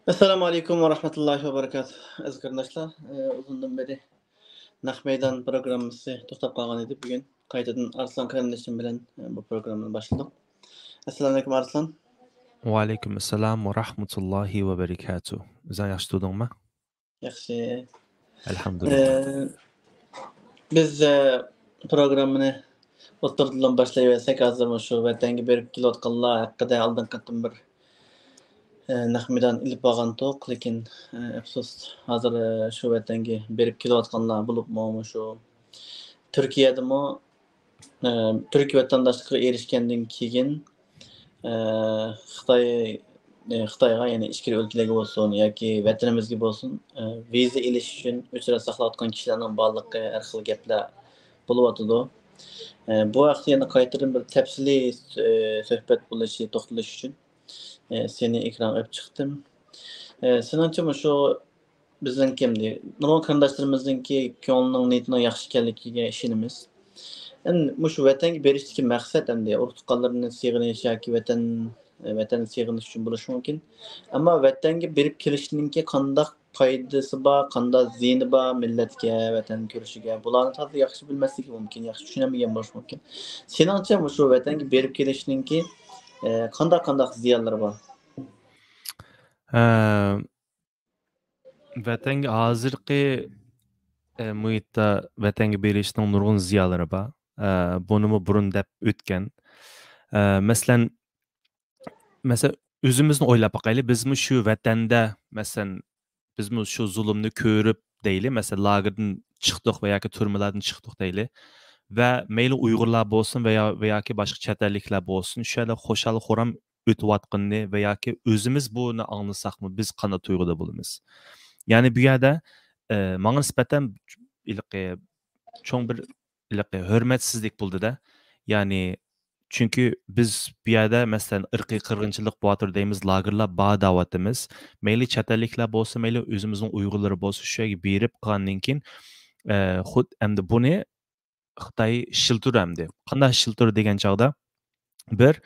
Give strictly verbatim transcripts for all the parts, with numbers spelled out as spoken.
ئەسسالامۇ ئەلەيكۇم ۋە رەھمەتۇللاھى ۋە بەرىكاتۇھ. ئەزىز قېرىنداشلار، ئە، ئۇزۇندىن بېرى نەق مەيدان پروگراممىسى توختاپ قالغان ئىدى. بۈگۈن قايتىدىن ئارسلان قېرىندىشىم بىلەن، ئە، بۇ پروگراممىنى باشلىدۇق. ئەسسالامۇ ئەلەيكۇم، ئارسلان. ۋەئەلەيكۇم ئەسسالام ۋە رەھمەتۇللاھى ۋە بەرىكاتۇھ. ئۆزۈڭ ياخشى تۇردۇڭما؟ ياخشى. ئەلھەمدۇلىللا. ئە، بىز، ئە، پروگراممىنى ئوتتۇرىدىنلا باشلايۋەرسەك، ھازىر مۇشۇ ۋەتەنگە بېرىپ كېلىۋاتقانلار ھەققىدە ئالدىنقى قېتىم بىر، ئە، نەق مەيدان ئېلىپ بارغانتۇق، لېكىن، ئە، ئەپسۇس، ھازىر، ئە، شۇ ۋەتەنگە بېرىپ كېلىۋاتقانلار، بولۇپمۇ مۇشۇ تۈركىيەدىمۇ، ئە، تۈركىي ۋەتەنداشلىققا ئېرىشكەندىن كېيىن، ئە، خىتاي، ئە، خىتايغا، يەنى ئىچكىرى ئۆلكىلەرگە بولسۇن ياكى ۋەتىنىمىزگە بولسۇن، ئە، ۋىزا ئېلىش ئۈچۈن ئۆچرەت ساقلاۋاتقان كىشىلەرنىڭ بارلىقى ھەر خىل گەپلەر بولۇۋاتىدۇ. ئە، بۇ ھەقتە يەنە قايتىدىن بىر تەپسىلىي، ئە، سۆھبەت بولۇشى، توختىلىش ئۈچۈن، ئە، سېنى ئېكرانغا ئېلىپ چىقتىم. ئە، سېنىڭچە مۇشۇ بىزنىڭكى ئەمدى نۇرغۇن قېرىنداشلىرىمىزنىڭكى كۆڭلىنىڭ، نىيىتىنىڭ ياخشى ئىكەنلىكىگە ئىشىنىمىز. ئەمدى مۇشۇ ۋەتەنگە بېرىشتىكى مەقسەت ئەمدى ئۇرۇق-تۇغقانلىرىنى سېغىنىش ياكى ۋەتەن، ۋەتەننى سېغىنىش ئۈچۈن بولۇشى مۇمكىن. ئەمما ۋەتەنگە بېرىپ كېلىشنىڭكى قانداق پايدىسى بار، قانداق زىيىنى بار مىللەتكە، ۋەتەن كۈرىشىگە، بۇلارنى تازا ياخشى بىلمەسلىكى مۇمكىن، ياخشى چۈشەنمىگەن بولۇشى مۇمكىن. سېنىڭچە مۇشۇ ۋەتەنگە بېرىپ كېلىشنىڭكى، ئە، قانداق، قانداق زىيانلىرى بار؟ ئە، ۋەتەنگە ھازىرقى، ئە، مۇھىتتا ۋەتەنگە بېرىشنىڭ نۇرغۇن زىيانلىرى بار. ئە، بۇنىمۇ بۇرۇن دەپ ئۆتكەن. ئە، مەسىلەن، مەسىلەن، ئۆزىمىزنى ئويلاپ باقايلى. بىزمۇ شۇ ۋەتەندە، مەسىلەن، بىزمۇ شۇ زۇلۇمنى كۆرۈپ دەيلى، مەسىلەن، لاگېردىن چىقتۇق ۋە ياكى تۈرمىلەردىن چىقتۇق دەيلى. ۋە مەيلى ئۇيغۇرلار بولسۇن ۋە يا، ۋە ياكى باشقا چەت ئەللىكلەر بولسۇن، شۇ يەردە خۇشال-خۇرام ئۆتۈۋاتقىنىنى ۋە ياكى ئۆزىمىز بۇنى ئاڭلىساقمۇ، بىز قانداق تۇيغۇدا بولىمىز؟ يەنى بۇ يەردە، ئە، ماڭا نىسبەتەن ھېلىقى چوڭ بىر ھېلىقى ھۆرمەتسىزلىك بولدى-دە. يەنى، چۈنكى بىز بۇ يەردە، مەسىلەن، ئىرقىي قىرغىنچىلىق بولۇۋاتىدۇ دەيمىز، لاگېرلار بار دەۋاتىمىز. مەيلى چەت ئەللىكلەر بولسا، مەيلى ئۆزىمىزنىڭ ئۇيغۇرلىرى بولسا، شۇ يەرگە بېرىپ قالغاندىن كېيىن، ئە، خۇد ئەمدى بۇنى خىتاي ئىشلىتىدۇ ئەمدى. قانداق ئىشلىتىدۇ دېگەن چاغدا، بىر،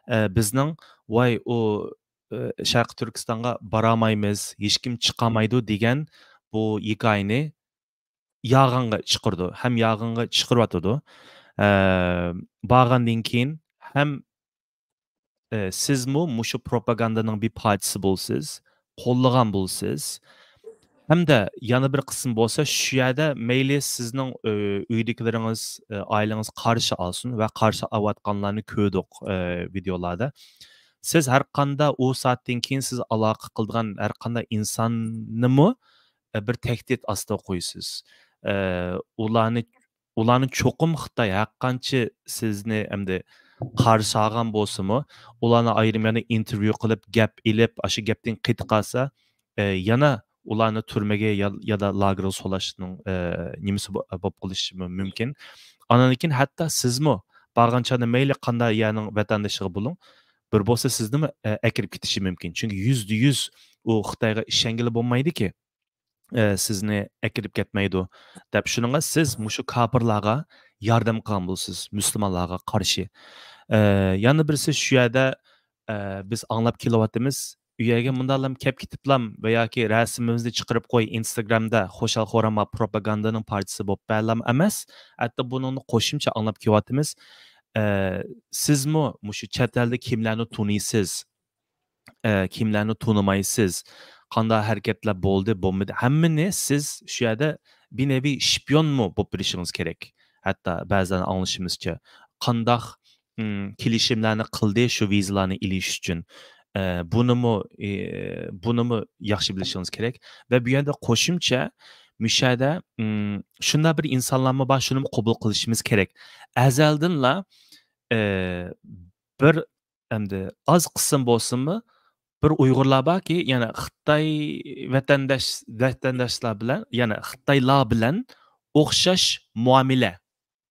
ئە، بىزنىڭ، ۋاي، ئۇ، ئە، شەرقىي تۈركىستانغا بارالمايمىز، ھېچكىم چىقالمايدۇ دېگەن بۇ ھېكايىنى يالغانغا چىقىرىدۇ، ھەم يالغانغا چىقىرىۋاتىدۇ. ئە، بارغاندىن كېيىن ھەم، ئە، سىزمۇ مۇشۇ پروپاگاندىنىڭ بىر پارچىسى بولىسىز، قوللىغان بولىسىز. ھەمدە يەنە بىر قىسىم بولسا، شۇ يەردە مەيلى سىزنىڭ، ئۆ-، ئۆيدىكىلىرىڭىز، ئە، ئائىلىڭىز قارشى ئالسۇن ۋە قارشى ئاۋاتقانلارنى كۆردۇق، ئە، ۋىدېئولاردا. سىز ھەر قانداق ئۇ سائەتتىن كېيىن سىز ئالاقە قىلىدىغان ھەر قانداق ئىنساننىمۇ، ئە، بىر تەھدىت ئاستىغا قويىسىز. ئە، ئۇلارنى، ئۇلارنى چوقۇم خىتاي ھەرقانچە سىزنى ئەمدى قارشى ئالغان بولسىمۇ، ئۇلارنى ئايرىم يەردە ئىنتېرۋيۇ قىلىپ، گەپ ئېلىپ، ئاشۇ گەپتىن قېتىپ قالسا، ئە، يەنە ئۇلارنى تۈرمىگە يا-، يادا لاگېرغا سولاش نىڭ، ئە، نېمىسى بو-، بولۇپ قېلىشى مۇ-، مۇمكىن. ئاندىن كېيىن ھەتتا سىزمۇ بارغان چاغدا مەيلى قانداق يەرنىڭ ۋەتەندىشىغا بولۇڭ، بىر بولسا سىزنىمۇ، ئە، ئەكىرىپ كېتىشى مۇمكىن. چۈنكى يۈزدە يۈز ئۇ خىتايغا ئىشەنگىلى بولمايدۇكى، ئە، سىزنى ئەكىرىپ كەتمەيدۇ دەپ. شۇنىڭغا سىز مۇشۇ كاپىرلارغا ياردەم قىلغان بولىسىز، مۇسۇلمانلارغا قارشى. ئە، يەنە بىرسى شۇ يەردە، ئە، بىز ئاڭلاپ كېلىۋاتىمىز، ئۇ يەرگە مۇنداقلام كەپ كېتىپلام ۋە ياكى رەسىمىمىزنى چىقىرىپ قوي، ئىنستاگرامدا خۇشال-خۇرام پروپاگاندىنىڭ پارچىسى بولۇپ بەرلام ئەمەس. ھەتتا بۇنىڭدا قوشۇمچە ئاڭلاپ كېلىۋاتىمىز. ئە، سىزمۇ مۇشۇ چەت ئەلدە كىملەرنى تونۇيسىز؟ ئە، كىملەرنى تونۇمايسىز؟ قانداق ھەرىكەتلەر بولدى، بولمىدى؟ ھەممىنى سىز شۇ يەردە بىر نەۋى شپىيونمۇ بولۇپ بېرىشىڭىز كېرەك. ھەتتا بەزىلەرنىڭ ئاڭلىشىمىزچە، قانداق، ئىم، كېلىشىملەرنى قىلدى شۇ ۋىزىلارنى ئېلىش ئۈچۈن؟ ئە، بۇنىمۇ، ئى، بۇنىمۇ ياخشى بىلىشىڭىز كېرەك. ۋە بۇ يەردە قوشۇمچە، مۇشۇ يەردە، ئىم، شۇنداق بىر ئىنسانلارمۇ بار، شۇنىمۇ قوبۇل قىلىشىمىز كېرەك. ئەزەلدىنلا، ئە، بىر ئەمدى ئاز قىسىم بولسىمۇ، بىر ئۇيغۇرلار باركى، يەنە خىتاي ۋەتەنداش، ۋەتەنداشلار بىلەن، يەنە خىتايلار بىلەن ئوخشاش مۇئامىلە.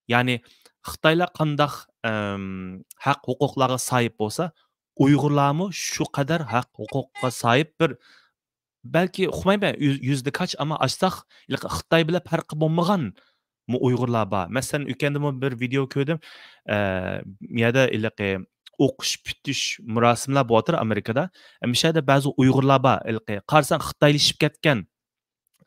يەنى خىتايلار قانداق، ئەم، ھەق ھوقۇقلارغا ساھىب بولسا، ئۇيغۇرلارمۇ شۇ قەدەر ھەق ھوقۇققا ساھىب بىر بەلكى ئۇقمايمەن، يۈز-، يۈزدە كاچ، ئەمما ئاچساق، ھېلىقى خىتاي بىلەن پەرقى بولمىغان مۇ-، ئۇيغۇرلار بار. مەسىلەن، ئۆتكەندىمۇ بىر ۋىدېئو كۆردۈم. ئە، يەردە ھېلىقى ئوقۇش پۈتۈش مۇراسىملار بولۇۋاتىدۇ ئامېرىكىدا. ئە، مۇشۇ يەردە بەزى ئۇيغۇرلار بار، ھېلىقى قارىساڭ خىتايلىشىپ كەتكەن،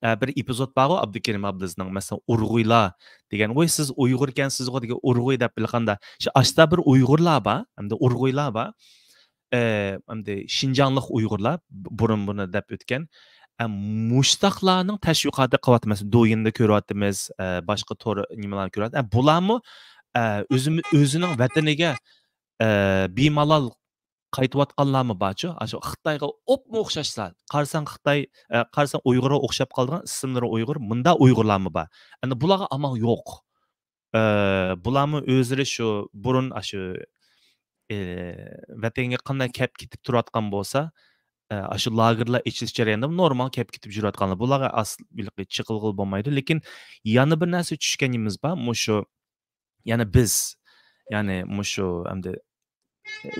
ئە، بىر ئېپىزود بارغۇ ئابدۇكېرىم ئابلىزنىڭ، مەسىلەن، ئۇرغۇيلار دېگەن، ۋوي، سىز ئۇيغۇر ئىكەنسىزغۇ دېگەن، ئۇرغۇي دەپ بىلغاندا، شۇ ئاشتا بىر ئۇيغۇرلار بار، ھەمدە ئۇرغۇيلار بار. ئە، ئەمدى شىنجاڭلىق ئۇيغۇرلار ب-، بۇرۇن بۇنى دەپ ئۆتكەن. ئە، مۇشتاقلارنىڭ تەشۋىقاتى قىلىۋاتىمىز، دويىندا كۆرۈۋاتىمىز، ئە، باشقا تور نېمىلەرنى كۆرۈۋاتىمىز. ئە، بۇلارمۇ، ئە، ئۆزىمىز، ئۆزىنىڭ ۋەتىنىگە، ئە، بىمالال قايتىۋاتقانلارمۇ بارچۇ؟ ئاشۇ خىتايغا ئوپمۇ ئوخشاشلا. قارىساڭ خىتاي، ئە، قارىساڭ ئۇيغۇرغا ئوخشاپ قالىدىغان، ئىسىملىرى ئۇيغۇر، مۇندا ئۇيغۇرلارمۇ بار. ئەنە بۇلارغا ئامال يوق. ئە، بۇلارمۇ ئۆزلىرى شۇ بۇرۇن ئاشۇ، ئە، ۋەتەنگە قانداق كەپ كېتىپ تۇرۇۋاتقان بولسا، ئە، ئاشۇ لاگېرلار ئېچىلىش جەريانىدا نورمال كەپ كېتىپ يۈرۈۋاتقانلار. بۇلارغا ئاس-، چېقىلغىلى بولمايدۇ. لېكىن يەنە بىر نەرسە چۈشەنگىنىمىز بار. مۇشۇ، يەنى بىز، يەنى مۇشۇ ئەمدى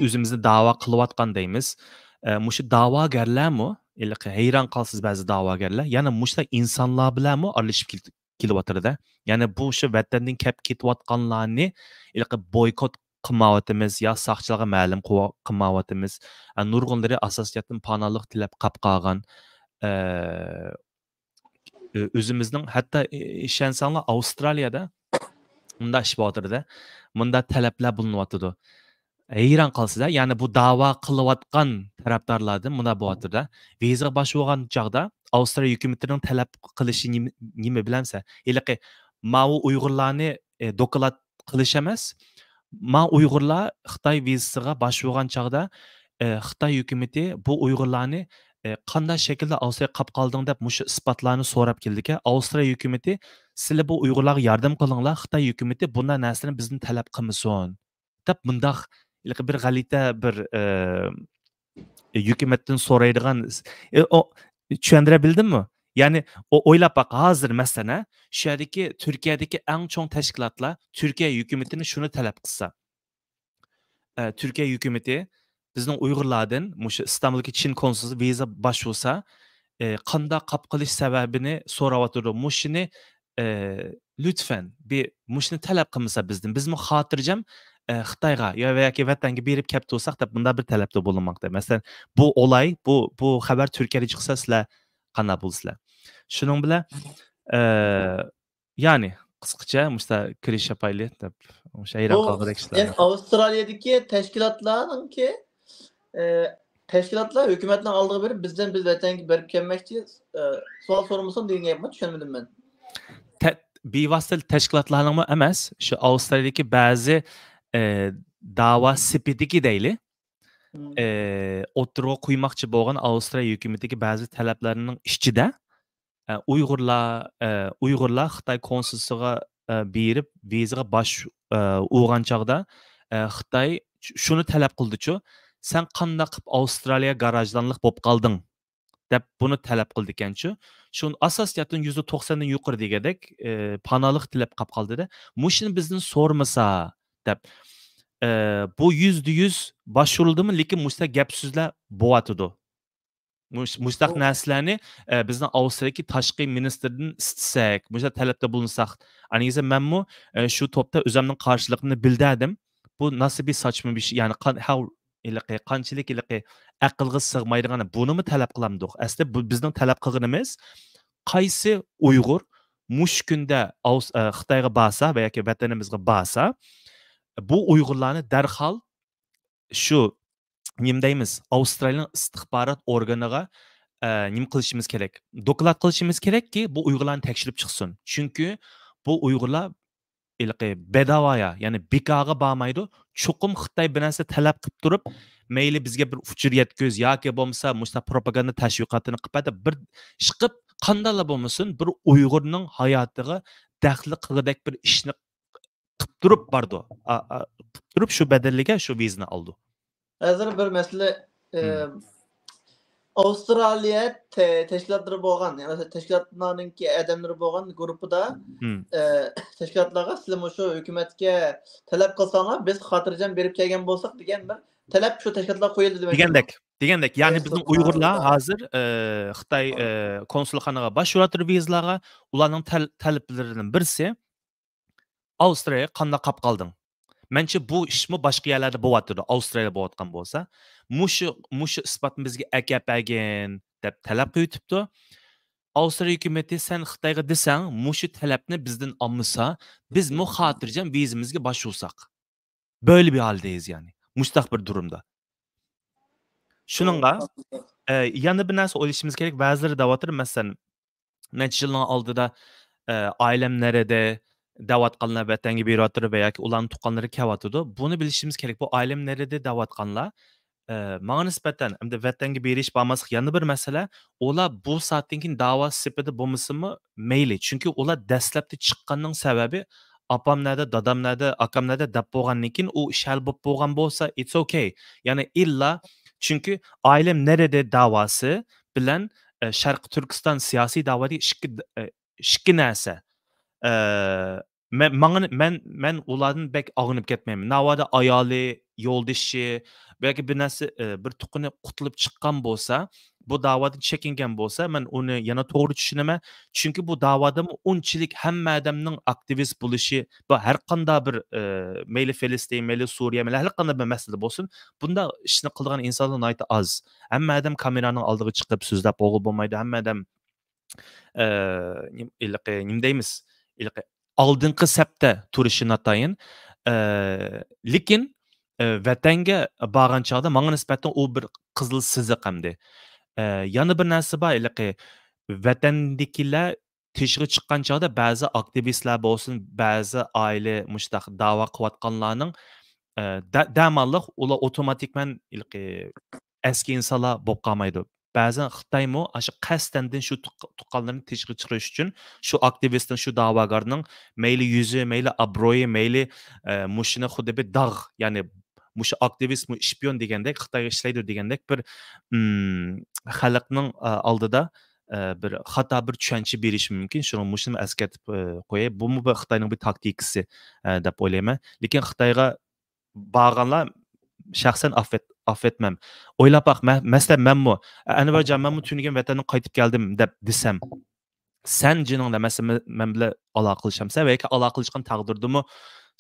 ئۆزىمىزنى داۋا قىلىۋاتقان دەيمىز. ئە، مۇشۇ داۋاگەرلەرمۇ، ھېلىقى ھەيران قالىسىز بەزى داۋاگەرلەر، يەنە مۇشۇلار ئىنسانلار بىلەنمۇ ئارىلىشىپ كېل-، كېلىۋاتىدۇ-دە. يەنى بۇ شۇ ۋەتەندىن كەپ كېتىۋاتقانلارنى ھېلىقى بويكوت قىلمايۋاتىمىز يا ساقچىلارغا مەلۇم قىلىۋا-، قىلمايۋاتىمىز. ئە، نۇرغۇنلىرى ئاساسىي جەھەتتىن پاناھلىق تىلەپ قاپ قالغان. ئە، ئۆ-، ئۆزىمىزنىڭ ھەتتا، ئى-، ئىشەنسەڭلار ئاۋسترالىيەدە مۇنداق ئىش بولۇۋاتىدۇ-دە. مۇنداق تەلەپلەر بولۇنۇۋاتىدۇ. ھەيران قالىسىز-ھە، يەنى بۇ داۋا قىلىۋاتقان تەرەپدارلاردىن مۇنداق بولۇۋاتىدۇ-دە. ۋىزىغا باشۋۇرغان چاغدا ئاۋسترالىيە ھۆكۈمىتىنىڭ تەلەپ قىلىشى نېمە، نېمە بىلەمسە؟ ھېلىقى ماۋۇ ئۇيغۇرلارنى، ئى، دوكلات قىلىش ئەمەس. ما ئۇيغۇرلار خىتاي ۋىزىسىغا باشۋۇرغان چاغدا، ئى، خىتاي ھۆكۈمىتى بۇ ئۇيغۇرلارنى، ئى، قانداق شەكىلدە ئاۋسترالىيەگە قاپ قالدىڭ دەپ مۇشۇ ئىسپاتلارنى سوراپ كېلىدىكەن. ئاۋسترالىيە ھۆكۈمىتى، سىلەر بۇ ئۇيغۇرلارغا ياردەم قىلىڭلار، خىتاي ھۆكۈمىتى بۇنداق نەرسىلەرنى بىزدىن تەلەپ قىلمىسۇن، دەپ مۇنداق ھېلىقى بىر غەلىتە بىر، ئى، ھۆكۈمەتتىن سورايدىغان، ئى، ئو-، چۈشەندۈرە بىلدىممۇ؟ يەنى ئو-، ئويلاپ باق، ھازىر مەسىلەن، ھە، شۇ يەردىكى، تۈركىيەدىكى ئەڭ چوڭ تەشكىلاتلار تۈركىيە ھۆكۈمىتىنى شۇنى تەلەپ قىلسا، ئە، تۈركىيە ھۆكۈمىتى بىزنىڭ ئۇيغۇرلاردىن مۇشۇ ئىستانبۇلدىكى چىن كونسۇلى ۋىزا باشۋۇرسا، ئە، قانداق قاپ قېلىش سەۋەبىنى سوراۋاتىدۇ. مۇشۇنى، ئە، لۈتفەن، بىر مۇشۇنى تەلەپ قىلمىسا بىزدىن، بىزمۇ خاتىرجەم، ئە، خىتايغا يا، ياكى ۋەتەنگە بېرىپ كەپ تۇرساق دەپ مۇنداق بىر تەلەپتە بولۇنماقتا. مەسىلەن، بۇ ئولاي، بۇ، بۇ خەۋەر تۈركىيەدە چىقسا سىلەر قانداق بولىسىلەر؟ شۇنىڭ بىلەن، ئە، يەنى قىسقىچە مۇشتا كىرىش ياپايلى دەپ، مۇشۇ ھەيران بۇ قالغۇدەك ئىشلار. ئەمدى ئاۋسترالىيەدىكى تەشكىلاتلارنىڭكى، ئە، تەشكىلاتلار ھۆكۈمەتنىڭ ئالدىغا بېرىپ، بىزدىن بىز ۋەتەنگە بېرىپ كەلمەكچى، ئە، سوئال سورىمىسۇن دېگەن گەپمۇ؟ چۈشەنمىدىم مەن. تە-، بىۋاسىتە تەشكىلاتلارنىڭمۇ ئەمەس، شۇ ئاۋسترالىيەدىكى بەزى، ئە، داۋا سېپىدىكى دەيلى، مم. ئە، ئوتتۇرىغا قويماقچى بولغان ئاۋسترالىيە ھۆكۈمىتىدىكى بەزى تەلەپلەرنىڭ ئىچىدە، ئە، ئۇيغۇرلار، ئە، ئۇيغۇرلار خىتاي كونسۇلسىغا، ئە، بېرىپ، ۋىزىغا باش، ئە، ئۇرغان چاغدا، ئە، خىتاي شۇ-، شۇنى تەلەپ قىلدىچۇ، «سەن قانداق قىلىپ ئاۋسترالىيە گاراژدانلىق بولۇپ قالدىڭ؟» دەپ بۇنى تەلەپ قىلىدىكەنچۇ. شۇ ئاساسىيەتتىن يۈزدە توقساندىن يۇقىرى دېگەندەك، ئە، پاناھلىق تىلەپ قاپ قالدى-دە. مۇشۇنى بىزدىن سورىمىسا، دەپ. ئە، بۇ يۈزدە يۈز باشۋۇرۇلدىمۇ، لېكىن مۇشۇنداق گەپ سۆزلەر بولۇۋاتىدۇ. مۇش-، مۇشۇنداق بۇ نەرسىلەرنى، ئە، بىزنىڭ ئاۋسترالىيەدىكى تاشقى مىنىستىردىن ئىستىسەك، مۇشۇنداق تەلەپتە بۇلۇنساق، ئەنىسە مەنمۇ، ئە، شۇ توپتا ئۆزۈمنىڭ قارشىلىقىمنى بىلدۈردۈم. بۇ ناسا بىر ساچما بىر شەي، يەنى قان-، ھاۋ-، ھېلىقى قانچىلىك ھېلىقى ئەقىلگە سىغمايدىغان، بۇنىمۇ تەلەپ قىلامدۇق؟ ئەسلى بۇ بىزنىڭ تەلەپ قىلغىنىمىز، قايسى ئۇيغۇر مۇشۇ كۈندە ئاۋس-، ئە، خىتايغا بارسا ۋە ياكى ۋەتىنىمىزگە بارسا، بۇ ئۇيغۇرلارنى دەرھال شۇ، نېمە دەيمىز، ئاۋسترالىيەنىڭ ئىستىخبارات ئورگىنىغا، ئە، نېمە قىلىشىمىز كېرەك؟ دوكلات قىلىشىمىز كېرەككى، بۇ ئۇيغۇرلارنى تەكشۈرۈپ چىقسۇن. چۈنكى بۇ ئۇيغۇرلار ھېلىقى بەداۋايا، يەنى بىكارغا بارمايدۇ. چوقۇم خىتاي بىر نەرسە تەلەپ قىلىپ تۇرۇپ، مەيلى بىزگە بىر ئۇچۇر يەتكۈز ياكى بولمىسا مۇشۇنداق پروپاگاندا تەشۋىقاتىنى قىلىپ بەردى. بىر ئىشقىپ، قانداقلا بولمىسۇن، بىر ئۇيغۇرنىڭ ھاياتىغا دەخلى قىلغۇدەك بىر ئىشنى قىپ تۇرۇپ بارىدۇ. ئا-، ئا-، قىپ تۇرۇپ شۇ بەدەللىكە شۇ ۋىزىنى ئالىدۇ. ھازىر بىر مەسىلە، ئە، مم. ئاۋسترالىيە تە-، تەشكىلاتلىرى بولغان، يەنى تەشكىلاتلارنىڭكى ئادەملىرى بولغان گۇرۇپپىدا، مم. ئە، تەشكىلاتلارغا سىلەر مۇشۇ ھۆكۈمەتكە تەلەپ قىلساڭلار، بىز خاتىرجەم بېرىپ كەلگەن بولساق دېگەن بىر تەلەپ شۇ تەشكىلاتلارغا قويۇلدى دېمەكچى. دېگەندەك، دېگەندەك. يەنى ئە، بىزنىڭ سۇبھاناللا. ئۇيغۇرلار ھازىر، ئە، خىتاي، ئە، كونسۇلخانىغا باشۋۇرۇۋاتىدۇ ۋىزىلارغا. ئۇلارنىڭ تەل-، تەلەپلىرىدىن بىرسى، ئاۋسترالىيەگە قانداق قاپ قالدىڭ؟ مەنچە بۇ ئىشمۇ باشقا يەرلەردە بولۇۋاتىدۇ. ئاۋسترالىيەدە بولۇۋاتقان بولسا، مۇشۇ، مۇشۇ ئىسپاتنى بىزگە ئەكەپ بەرگىن دەپ تەلەپ قىلىۋېتىپتۇ. ئاۋسترالىيە ھۆكۈمىتى، سەن خىتايغا دېسەڭ، مۇشۇ تەلەپنى بىزدىن ئالمىسا، بىزمۇ خاتىرجەم ۋىزىمىزگە باشلىساق. بۆلە بىر ھالدىيىز، يەنى. مۇشتاق بىر دۇرۇمدا. شۇنىڭغا، ئە، يەنە بىر نەرسە ئويلىشىمىز كېرەك. بەزىلىرى دەۋاتىدۇ، مەسىلەن، نەچچە يىلنىڭ ئالدىدا، ئە، ئائىلەم نەرىدە دەۋاتقانلار ۋەتەنگە بېرىۋاتىدۇ ۋە ياكى ئۇلارنىڭ تۇغقانلىرى كېلىۋاتىدۇ. بۇنى بىلىشىمىز كېرەك. بۇ ئائىلەم نەرىدە دەۋاتقانلار، ئە، ماڭا نىسبەتەن، ئەمدى ۋەتەنگە بېرىش بارماسلىق يەنە بىر مەسىلە. ئۇلار بۇ سائەتتىن كېيىن داۋا سېپىدە بولمىسىمۇ مەيلى. چۈنكى ئۇلار دەسلەپتە چىققاننىڭ سەۋەبى، ئاپام نەدە، دادام نەدە، ئاكام نەدە دەپ بولغاندىن كېيىن، ئۇ ئىش ھەل بولۇپ بولغان بولسا، it's okay. يەنى ئىللا، چۈنكى ئائىلەم نەرىدە داۋاسى بىلەن، ئە، شەرقىي تۈركىستان سىياسىي داۋادىكى ئىككى، ئە، ئىككى نەرسە. ئە، مەن، ماڭا، مەن، مەن ئۇلاردىن بەك ئاغرىنىپ كەتمەيمەن. ناۋادا ئايالى، يولدىشى، بەلكى بىر نەرسە، ئە، بىر تۇغقىنى قۇتۇلۇپ چىققان بولسا، بۇ داۋادىن چېكىنگەن بولسا، مەن ئۇنى يەنە توغرا چۈشىنىمەن. چۈنكى بۇ داۋادىمۇ ئۇنچىلىك ھەممە ئادەمنىڭ ئاكتىۋىست بولۇشى، بۇ ھەر قانداق بىر، ئە، مەيلى فىلىستىن، مەيلى سۈرىيە، مەيلى ھەر قانداق بىر مەسىلە بولسۇن، بۇنداق ئىشنى قىلىدىغان ئىنسانلار ناھايىتى ئاز. ھەممە ئادەم كامېرانىڭ ئالدىغا چىقىپ سۆزلەپ بولغىلى بولمايدۇ. ھەممە ئادەم، ئە، نېم-، ھېلىقى، نېمە دەيمىز؟ ھېلىقى ئالدىنقى سەپتە تۇرۇشى ناتايىن. ئە، لېكىن، ئە، ۋەتەنگە بارغان چاغدا ماڭا نىسبەتەن ئۇ بىر قىزىل سىزىق ئەمدى. ئە، يەنە بىر نەرسە بار، ھېلىقى ۋەتەندىكىلەر تېشىغا چىققان چاغدا بەزى ئاكتىۋىستلار بولسۇن، بەزى ئائىلە مۇشۇنداق داۋا قىلىۋاتقانلارنىڭ، ئە، دە-، دەماللىق ئۇلار ئوتوماتىكمەن ھېلىقى ئەسكى ئىنسانلار بولۇپ قالمايدۇ. بەزەن خىتايمۇ ئاشۇ قەستەندىن شۇ تۇغ-، تۇغقانلىرىنى تېشىغا چىقىرىش ئۈچۈن شۇ ئاكتىۋىستنىڭ، شۇ داۋاگەرنىڭ مەيلى يۈزى، مەيلى ئابرۇيى، مەيلى، ئە، مۇشۇنى خۇددى بىر داغ، يەنى مۇشۇ ئاكتىۋىستمۇ شپىيون دېگەندەك، خىتايغا ئىشلەيدۇ دېگەندەك بىر، ئىم، خەلقنىڭ، ئە، ئالدىدا، ئە، بىر خاتا بىر چۈشەنچە بېرىشى مۇمكىن. شۇڭا مۇشۇنى ئەسكەرتىپ، ئە، قوياي. بۇمۇ بىر خىتاينىڭ بىر تاكتىكىسى، ئە، دەپ ئويلايمەن. لېكىن خىتايغا بارغانلار شەخسەن ئاففەت-، ئاففەتمەم. ئويلاپ باق، مە-، مەسىلەن، مەنمۇ، ئەنۋەرجان، مەنمۇ تۈنۈگۈن ۋەتەندىن قايتىپ كەلدىم دەپ دېسەم، سەن جېنىڭدا، مەسىلەن، مە-، مەن بىلەن ئالاقىلىشامسەن ۋە ياكى ئالاقىلەشكەن تەقدىردىمۇ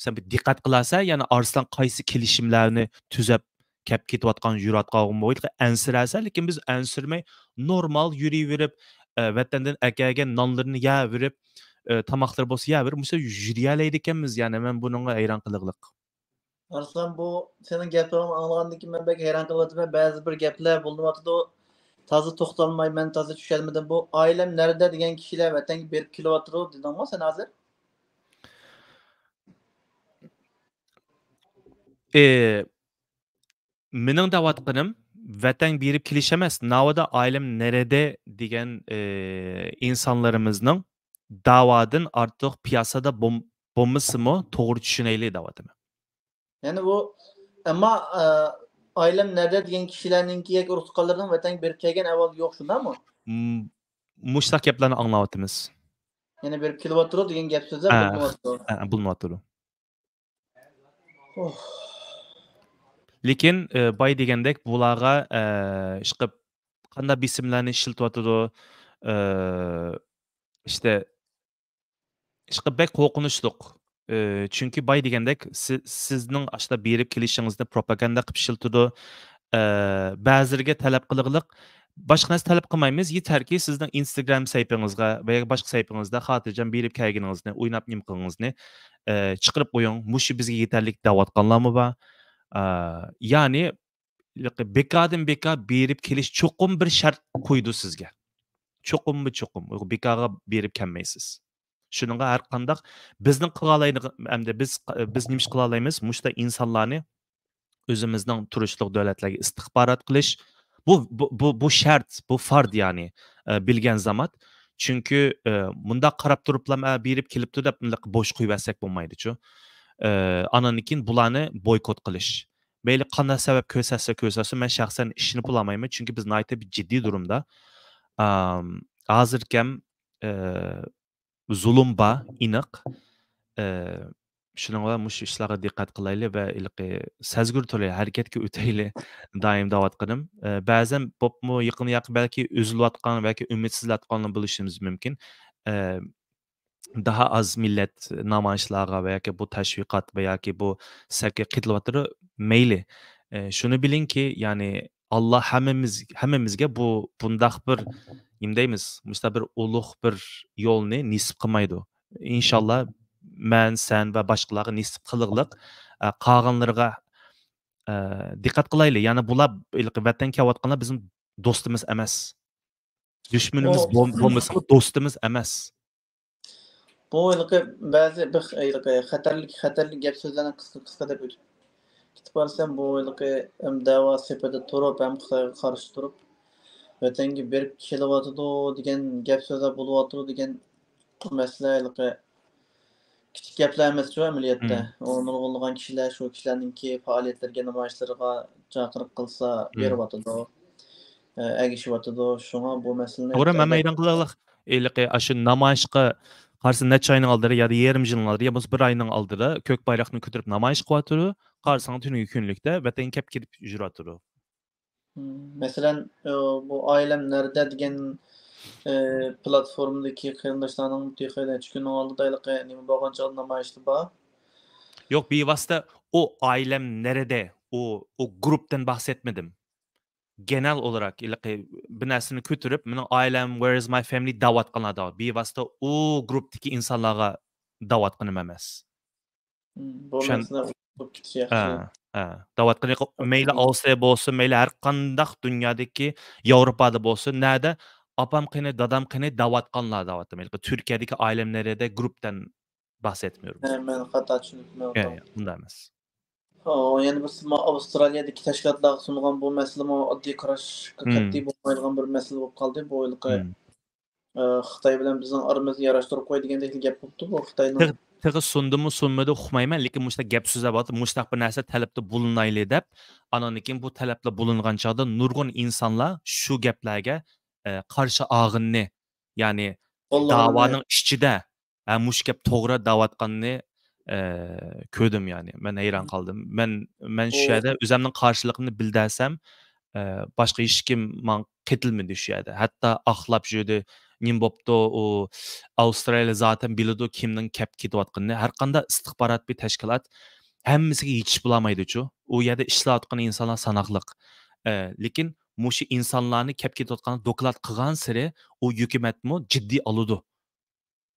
سەن بىر دىققەت قىلارسەن، يەنى ئارسلان قايسى كېلىشىملەرنى تۈزەپ كەپ كېتىۋاتقان، يۈرۈۋاتقانغا بولىدۇ ئەنسىرەرسەن، لېكىن بىز ئەنسىرىمەي، نورمال يۈرۈۋېرىپ، ئە، ۋەتەندىن ئەكەلگەن نانلىرىنى يەۋېرىپ، ئە، تاماقلىرى بولسا يەۋېرىپ، مۇشۇ يۈرۈيەلەيدىكەنمىز، يەنى مەن بۇنىڭغا ھەيران قېلىغلىق. ئارسلان، بۇ سېنىڭ گەپلىرىڭنى ئاڭلىغاندىن كېيىن مەن بەك ھەيران قېلىۋاتىمەن. بەزى بىر گەپلەر بولۇنۇۋاتىدۇ. تازا توختالمايمەن، تازا چۈشەنمىدىم. بۇ «ئائىلەم نەدە» دېگەن كىشىلەر ۋەتەنگە بېرىپ كېلىۋاتىدۇ دېدىڭمۇ سەن ھازىر؟ ئى، مېنىڭ دەۋاتقىنىم ۋەتەنگە بېرىپ كېلىش ئەمەس، ناۋادا «ئائىلەم نەدە» دېگەن، ئى، ئىنسانلىرىمىزنىڭ داۋادىن ئارتۇق پىياسادا بولم-، بولمىسىمۇ توغرا چۈشىنەيلى دەۋاتىمەن. يەنى بۇ، ئەمما، ئە، «ئائىلەم نەدە» دېگەن كىشىلەرنىڭكى ياكى ئۇرۇق-تۇغقانلىرىنىڭ ۋەتەنگە بېرىپ كەلگەن ئەھۋالى يوق، شۇنداقمۇ؟ م-، مۇشۇنداق گەپلەرنى ئاڭلاۋاتىمىز. يەنى بېرىپ كېلىۋاتىدۇ دېگەن گەپ سۆزلەر ھە، بولۇنۇۋاتىدۇ. ھە، بولۇنۇۋاتىدۇ. ئوھ. لېكىن، ئە، باي دېگەندەك بۇلارغا، ئە، ئىشقىلىپ قانداق بېسىملارنى ئىشلىتىۋاتىدۇ، ئە، ئىشتە ئىشقىلىپ بەك قورقۇنچلۇق. ئى، چۈنكى باي دېگەندەك سى-، سىزنىڭ ئاشۇنداق بېرىپ كېلىشىڭىزنى پروپاگاندا قىلىپ ئىشلىتىدۇ. ئى، بەزىلىرىگە تەلەپ قىلغىلىق، باشقا نەرسە تەلەپ قىلمايمىز. يېتەركى سىزنىڭ ئىنستاگرام سەھىپىڭىزگە ۋە ياكى باشقا سەھىپىڭىزدە خاتىرجەم بېرىپ كەلگىنىڭىزنى، ئويناپ نېمە قىلغىنىڭىزنى، ئى، چىقىرىپ قويۇڭ. مۇشۇ بىزگە يېتەرلىك دەۋاتقانلارمۇ بار. ئى، يەنى بىكاردىن بىكار بېرىپ كېلىش چوقۇم بىر شەرت قويىدۇ سىزگە. چوقۇممۇ چوقۇم. بىكارغا بېرىپ كەلمەيسىز. شۇنىڭغا ھەر قانداق بىزنىڭ قىلالايدىغان، ئەمدى بىز، بىز نېمە ئىش قىلالايمىز؟ مۇشۇنداق ئىنسانلارنى ئۆزىمىزنىڭ تۇرۇشلۇق دۆلەتلەرگە ئىستىخبارات قىلىش. بۇ، بۇ، بۇ، بۇ شەرت، بۇ فارد، يەنى، ئە، بىلگەن زامات. چۈنكى، ئە، مۇنداق قاراپ تۇرۇپلا، ئە، بېرىپ كېلىپتۇ دەپ مۇنداق بوش قويۇۋەتسەك بولمايدۇچۇ. ئە، ئانان كېيىن بۇلارنى بويكوت قىلىش. مەيلى قانداق سەۋەب كۆرسەتسە كۆرسەتسۇن، مەن شەخسەن ئىشىنىپ بولالمايمەن، چۈنكى بىز ناھايىتى بىر جىددىي دۇرۇمدا. ئام، ھازىركەم، ئە، زۇلۇم بار، ئېنىق. ئە، شۇنىڭ بىلەن مۇشۇ ئىشلارغا دىققەت قىلايلى ۋە ھېلىقى سەزگۈر تۇرۇپ ھەرىكەتكە ئۆتەيلى، دائىم دەۋاتقىنىم. ئە، بەزەن بولۇپمۇ يېقىن ياقى بەلكى ئۈزۈلۈۋاتقان ياكى ئۈمىدسىزلەۋاتقانلار بولۇشىمىز مۇمكىن. ئە، داھا ئاز مىللەت نامايىشلارغا ۋە ياكى بۇ تەشۋىقات ۋە ياكى بۇ سەپكە قېتىلىۋاتىدۇ، مەيلى. ئە، شۇنى بىلىڭكى، يەنى ئاللا ھەممىمىز ھەممىمىزگە بۇ بۇنداق بىر، نېمە دەيمىز، مۇشۇنداق بىر ئۇلۇغ بىر يولنى نېسىپ قىلمايدۇ. ئىنشاللا مەن، سەن ۋە باشقىلارغا نېسىپ قىلىغلىق. ئە، قالغانلىرىغا، ئە، دىققەت قىلايلى. يەنى بۇلار ھېلىقى ۋەتەنگە كېلىۋاتقانلار بىزنىڭ دوستىمىز ئەمەس. دۈشمىنىمىز بول-، بولمىسىمۇ، دوستىمىز ئەمەس. بۇ ھېلىقى بەزى بىر ھېلىقى خەتەرلىك، خەتەرلىك گەپ سۆزلەرنى قىسقا، قىسقا دەپ ئۆتۈپ كېتىپ بارسام، بۇ ھېلىقى ھەم دەۋا سېپىدە تۇرۇپ، ھەم خىتايغا قارشى تۇرۇپ، ۋەتەنگە بېرىپ كېلىۋاتىدۇ دېگەن گەپ سۆزلەر بولۇۋاتىدۇ دېگەن مەسىلە ھېلىقى كىچىك گەپلەر ئەمەسچۇ ئەمەلىيەتتە. ئۇ نۇرغۇنلىغان كىشىلەر شۇ كىشىلەرنىڭكى پائالىيەتلىرىگە، نامايىشلىرىغا چاقىرىق قىلسا بېرىۋاتىدۇ، ئە، ئەگىشىۋاتىدۇ. شۇڭا بۇ مەسىلىنى توغرا، مەن ھەيران قېلىدىغان ھېلىقى ئاشۇ نامايىشقا قارىسا نەچچە ئاينىڭ ئالدىدا يا يېرىم يىلنىڭ ئالدىدا يا بولمىسا بىر ئاينىڭ ئالدىدا كۆك بايراقنى كۆتۈرۈپ نامايىش قىلىۋاتىدۇ. قارىساڭ تۈنۈگۈن كۈنلۈكتە ۋەتەنگە كەپ كېلىپ يۈرۈۋاتىدۇ. مم، مەسىلەن، ئە، بۇ ئائىلەم نەدە دېگەن، ئە، پلاتفورمىدىكى قېرىنداشلارنىڭ تېخى نەچچە كۈننىڭ ئالدىدا ھېلىقى نېمە بولغان چاغدا نامايىشى بار. يوق، بىۋاسىتە ئۇ ئائىلەم نەدە، ئۇ، ئۇ گۇرۇپتىن بەھس ئەتمىدىم. گېنەل ئولاراق ھېلىقى بىر نەرسىنى كۆتۈرۈپ، مېنىڭ ئائىلەم، where is my family دەۋاتقانلار دا، بىۋاسىتە ئۇ گۇرۇپتىكى ئىنسانلارغا دەۋاتقىنىم ئەمەس. مم، بۇ چۈشەن-، مەسىلە ئۇزىرىپ كېتىشى ھە، ياخشى. ھە. دەۋاتقىنى يوق. مەيلى ئاۋسترالىيە بولسۇن، مەيلى ھەر قانداق دۇنيادىكى، ياۋروپادا بولسۇن، نەدە ئاپام قېنى، دادام قېنى دەۋاتقانلار دەۋاتىمەن. ھېلىقى تۈركىيەدىكى ئائىلەم نەدە گۇرۇپتىن بەھس ئەتمىيورۇم. ھە، مەن خاتا چۈشىنىپتىمەن. ياق، ياق، ئۇنداق ئەمەس. ئو، يەنە بىرسى، ما ئاۋسترالىيەدىكى تەشكىلاتلارغا سۇنغان بۇ مەسىلىمۇ ئاددىي قاراشقا مم. قەتئىي بولمايدىغان بىر مەسىلە بولۇپ قالدى. بۇ ھېلىقى، مم. ئە، خىتاي بىلەن بىزنىڭ ئارىمىزنى ياراشتۇرۇپ قوي دېگەندەك گەپ بوپتۇ بۇ خىتاينىڭ. تېخى، تېخى سۇندىمۇ، سۇنمىدى، ئۇقمايمەن، لېكىن مۇشۇنداق گەپ سۆزلەپ، مۇشۇنداق بىر نەرسە تەلەپتە بولۇنايلى دەپ، ئاناندىن كېيىن بۇ تەلەپلەر بولۇنغان چاغدا نۇرغۇن ئىنسانلار شۇ گەپلەرگە، ئە، قارشى ئاغىنىنى، يەنى قوللىغىنىنى. داۋانىڭ ئىچىدە ھە، مۇشۇ گەپ توغرا دەۋاتقاننى، ئە، كۆردۈم يەنى. مەن ھەيران قالدىم. مەن، مەن شۇ يەردە ئۆزۈمنىڭ قارشىلىقىمنى بىلدۈرسەم، ئە، باشقا ھېچكىم ماڭا قېتىلمىدى شۇ يەردە. ھەتتا ئاقلاپ يۈردى، نېمە بوپتۇ، ئۇ ئاۋسترالىيە زاتەن بىلىدۇ كىمنىڭ كەپ كېتىۋاتقىنىنى. ھەر قانداق ئىستىخبارات بىر تەشكىلات ھەممىسىگە يېتىشىپ بولالمايدۇچۇ. ئۇ يەردە ئىشلەۋاتقان ئىنسانلار ساناقلىق. ئە، لېكىن مۇشۇ ئىنسانلارنى كەپ كېتىۋاتقانلىقىنى دوكلات قىلغانسېرى ئۇ ھۆكۈمەتمۇ جىددىي ئالىدۇ.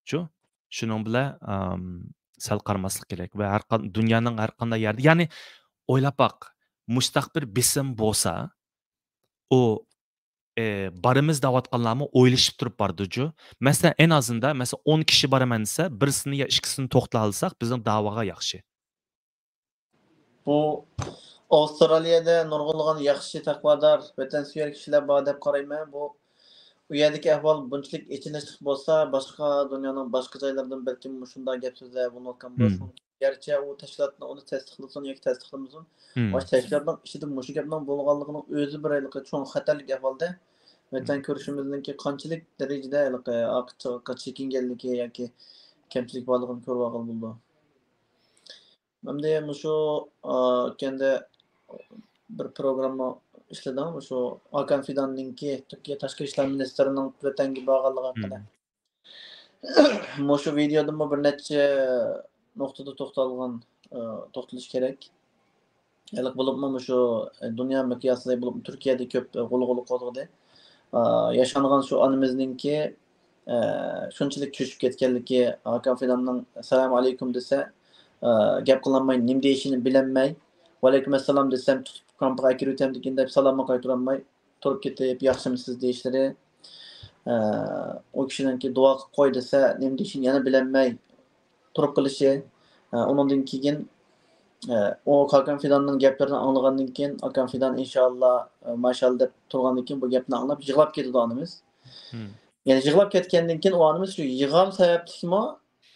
شۇ، شۇنىڭ بىلەن، ئام، سەل قارىماسلىق كېرەك ۋە ھەر قان-، دۇنيانىڭ ھەر قانداق يەردە، يەنى ئويلاپ باق، مۇشتاق بىر بېسىم بولسا، ئۇ، ئى، بارىمىز دەۋاتقانلارمۇ ئويلىشىپ تۇرۇپ بارىدۇ جۇ. مەسىلەن، ئەن ئازىندا، مەسىلەن، ئون كىشى بارىمەن دېسە، بىرسىنى يا ئىككىسىنى توختىتالىساق، بىزنىڭ داۋاغا ياخشى. بۇ ئاۋسترالىيەدە نۇرغۇنلىغان ياخشى، تەقۋادار، ۋەتەنسۆيەر كىشىلەر بار دەپ قارايمەن. بۇ، ئۇ يەردىكى ئەھۋال بۇنچىلىك ئېچىنىشلىق بولسا، باشقا دۇنيانىڭ باشقا جايلىرىدىمۇ بەلكىم مۇشۇنداق گەپ سۆزلەر بولۇۋاتقان بولسا مۇمكىن. گەرچە ئۇ تەشكىلاتنى ئۇنى تەستىقلىسۇن ياكى تەستىقلىمىسۇن، مۇشۇ تەشكىلاتنىڭ ئىچىدە مۇشۇ گەپنىڭ بولغانلىقىنىڭ ئۆزى بىر ھېلىقى چوڭ خەتەرلىك ئەھۋالدا ۋەتەن كۆرۈشىمىزنىڭكى قانچىلىك دەرىجىدە ھېلىقى ئارقىچىلىققا چېكىنگەنلىكى ياكى كەمچىلىك بارلىقىنى كۆرۈۋالغىلى بولىدۇ. ئەمدى مۇشۇ، ئا، ئۆتكەندە بىر پروگرامما ئىشلىدىڭ، مۇشۇ ھاكان فىداننىڭكى تۈركىيە تاشقى ئىشلار مىنىستىرىنىڭ ۋەتەنگە بارغانلىقى ھەققىدە. مۇشۇ ۋىدېيودىمۇ بىر نەچچە نۇقتىدا توختالغان، ئا، توختىلىش كېرەك. ھېلىقى بولۇپمۇ مۇشۇ دۇنيا مىقياسىدا بولۇپمۇ تۈركىيەدە كۆپ غۇلغۇلا قوزغىدى. ئا، ياشانغان شۇ ئانىمىزنىڭكى، ئە، شۇنچىلىك چۆچۈپ كەتكەنلىكى، ھاكان فىداننىڭ «سالام ئەلەيكۇم» دېسە، ئە، گەپ قىلالماي، نېمە دېيىشىنى بىلەلمەي، «ۋەئەلەيكۇم ئەسسالام» دېسەم، تۇتۇپ كامپىغا ئەكىرىۋېتەمدىكىن دەپ سالاممۇ قايتۇرالماي تۇرۇپ كېتىپ، «ياخشىمۇسىز؟» دېيىشلىرى، ئە، ئۇ كىشىنىڭكى «دۇئا قىلىپ قوي» دېسە، نېمە دېيىشىنى يەنە بىلەلمەي تۇرۇپ قېلىشى، ئە، ئۇنىڭدىن كېيىن، ئە، ئۇ ھاكان فىداننىڭ گەپلىرىنى ئاڭلىغاندىن كېيىن، ھاكان فىدان «ئىنشائاللا، ئە، ماشائاللا» دەپ تۇرغاندىن كېيىن، بۇ گەپنى ئاڭلاپ يىغلاپ كېتىدۇ ئانىمىز. يەنى يىغلاپ كەتكەندىن كېيىن ئۇ ئانىمىز شۇ يىغام سەۋەبلىكمۇ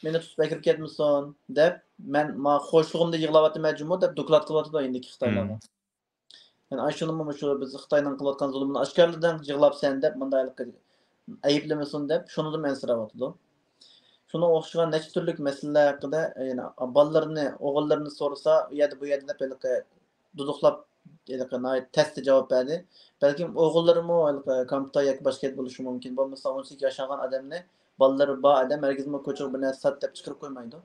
مېنى تۇتۇپ ئەكىرىپ كەتمىسۇن دەپ، مەن ما خۇشلۇقۇمدا يىغلاۋاتىمەن جۇمۇ دەپ دوكلات قىلىۋاتىدۇ ئەمدىكى خىتايلارغا. يەنى ئاشۇنىمۇ مۇشۇ بىز خىتاينىڭ قىلىۋاتقان زۇلۇمىنى ئاشكارىلىدىڭ، يىغلاپسەن دەپ، مۇنداق ھېلىقى ئەيىبلىمىسۇن دەپ، شۇنىڭدىن ئەنسىرەۋاتىدۇ. شۇنىڭغا ئوخشىغان نەچچە تۈرلۈك مەسىلىلەر ھەققىدە، يەنە بالىلىرىنى، ئوغۇللىرىنى سورىسا، ئۇ يەردە، بۇ يەردە دەپ ھېلىقى دۇدۇقلاپ، ھېلىقى ناھايىتى تەستە جاۋاب بەردى. بەلكىم ئوغۇللىرىمۇ ھېلىقى كامپتا ياكى باشقا يەردە بولۇشى مۇمكىن. بولمىسا ئون سەككىز ياشانغان ئادەمنى بالىلىرى بار ئادەم ھەرگىزمۇ كوچىغا بىر نەرسە سات دەپ چىقىرىپ قويمايدۇ.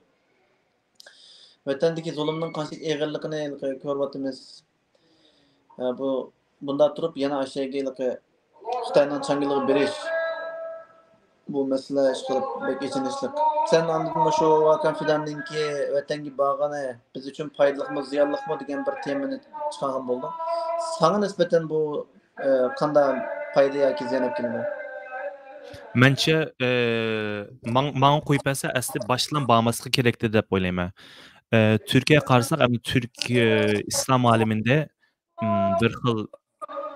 ۋەتەندىكى زۇلۇمنىڭ قانچىلىك ئېغىرلىقىنى كۆرۈۋاتىمىز. ئە، بۇ، بۇنداق تۇرۇپ يەنە ئاشۇ يەرگە ھېلىقى خىتاينىڭ چاڭگىلىغا بېرىش، بۇ مەسىلە ئىشقىلىپ بەك ئېچىنىشلىق. سەن ئاندىن مۇشۇ ھاكان فىداننىڭكى ۋەتەنگە بارغىنى بىز ئۈچۈن پايدىلىقمۇ، زىيانلىقمۇ دېگەن بىر تېمىنى چىقارغان بولدۇڭ. ساڭا نىسبەتەن بۇ، ئە، قانداق پايدا ياكى زىيان ئەپ كېلىدۇ؟ مەنچە، ئە، ماڭ-، ماڭا قويۇپ بەرسە، ئەسلى باشتىن بارماسلىقى كېرەكتى دەپ ئويلايمەن. ئە، تۈركىيەگە قارىساق، ئەمدى تۈرك، ئە، ئىسلام ئالىمىنىدە، ئىم، بىر خىل